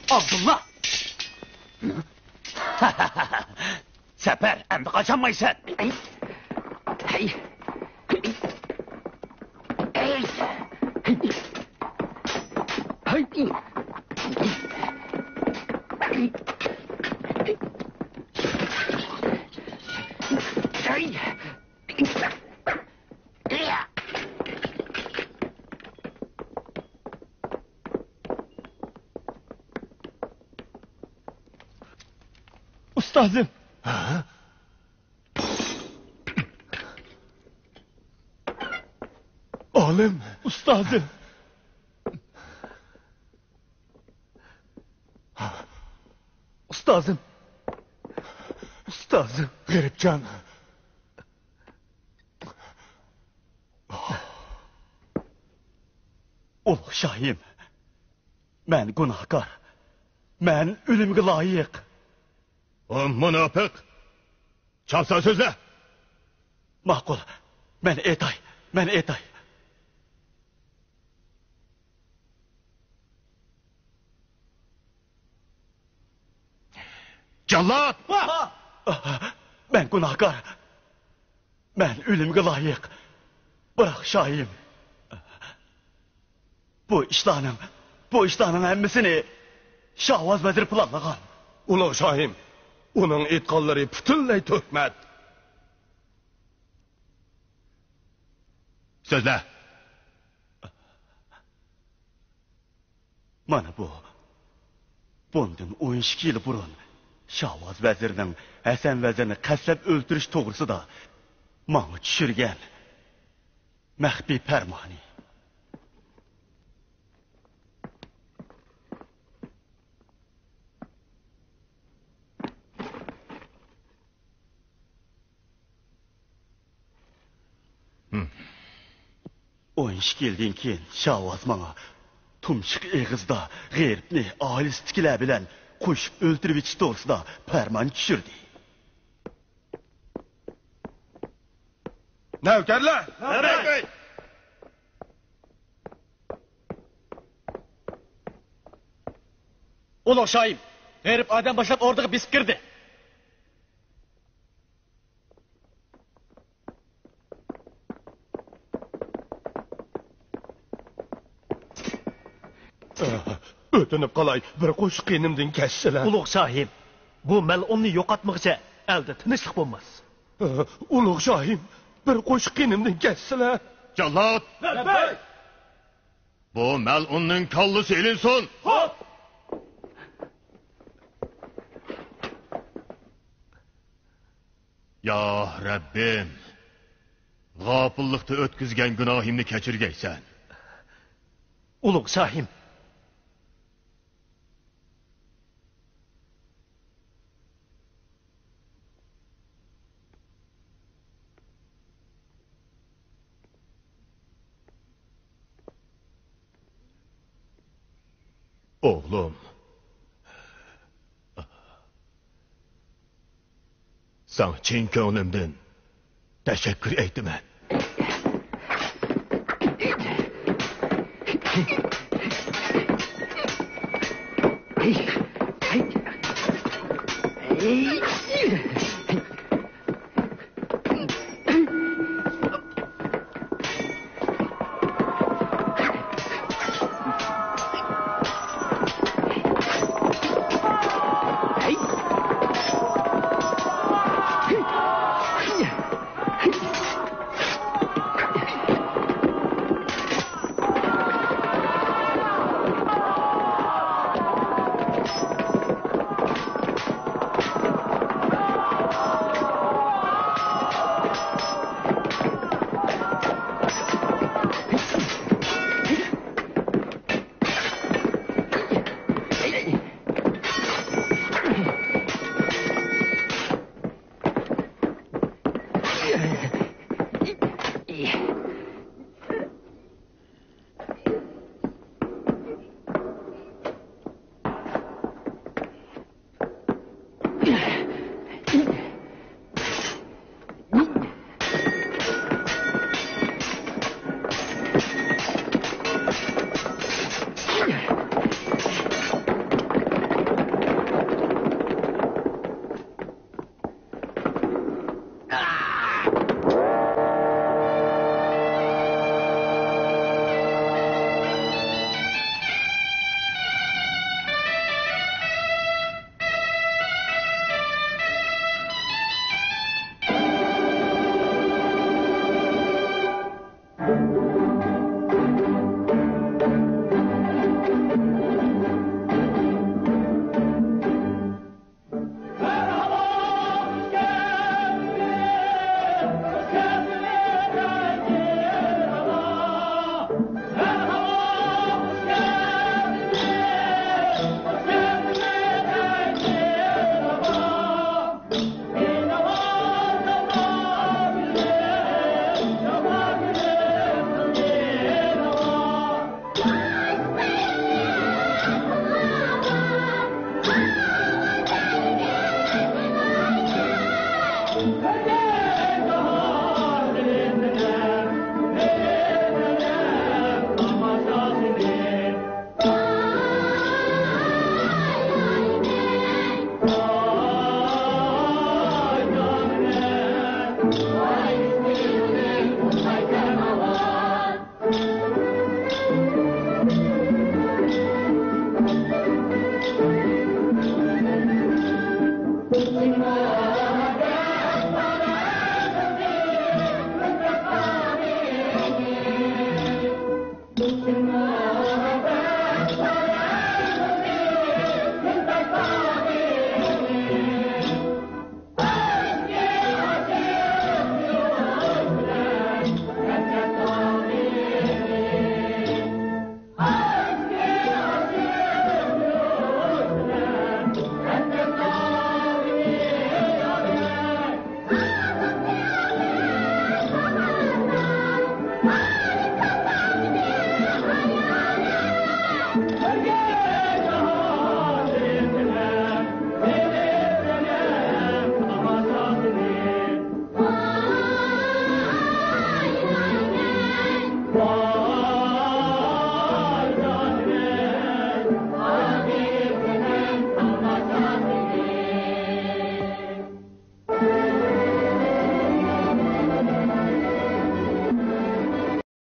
ئابدۇللا! سەپەر، ئەمدى قاچالمايسەن! ئۇستازىم! ھە؟ ئالىم! ئۇستازىم! ئۇستازىم! ئۇستازىم! غېرىبجان! ئۇلۇغ شاھىم! مەن گۇناھكار. مەن ئۆلۈمگە لايىق. ئۇ مۇناپىق! چاپسان سۆزلە! ماقۇل. مەن ئېيتاي. مەن ئېيتاي. جاللات! مەن گۇناھكار. مەن ئۆلۈمگە لايىق. بىراق شاھىم، بۇ ئىشلارنىڭ، بۇ ئىشلارنىڭ ھەممىسىنى شاۋاز ۋەزىر پىلانلىغان. ئۇلۇغ شاھىم، ئۇنىڭ ئېيتقانلىرى پۈتۈنلەي تۆھمەت. سۆزلە. مانا بۇ، بۇندىن ئون ئىككى يىل بۇرۇن شاۋاز ۋەزىرنىڭ ھەسەن ۋەزىرنى قەستلەپ ئۆلتۈرۈش توغرىسىدا ماڭا چۈشۈرگەن مەخپىي پەرمانى. ھىم. ئون ئىككى يىلدىن كېيىن شاۋاز ماڭا تۇمشۇق ئېغىزدا غېرىبنى ئائىلىسىدىكىلەر بىلەن قوشۇپ ئۆلتۈرۈۋېتىش توغرىسىدا پەرمان چۈشۈردى. نەۋكەرلەر! ئۇلۇغ شاھىم، غېرىب ئادەم باشلاپ ئوردىغا بېسىپ كىردى. ئۆتۈنۈپ قالاي، بىر قوشۇق قېنىمدىن كەچسىلە. ئۇلۇغ شاھىم، بۇ مەلئۇننى يوقاتمىغۇچە ئەلدە تىنچلىق بولماس. ئۇلۇغ شاھىم، بىر قوشۇق قېنىمدىن كەچسىلە. جاللات! لەببەي! بۇ مەلئۇننىڭ كاللىسى ئېلىنسۇن! خوپ! يا رەببىم، غاپىللىقتا ئۆتكۈزگەن گۇناھىمنى كەچۈرگەيسەن. ئۇلۇغ شاھىم! ئوغلۇم، ساڭا چىن كۆڭلۈمدىن تەشەككۈر ئېيتىمەن.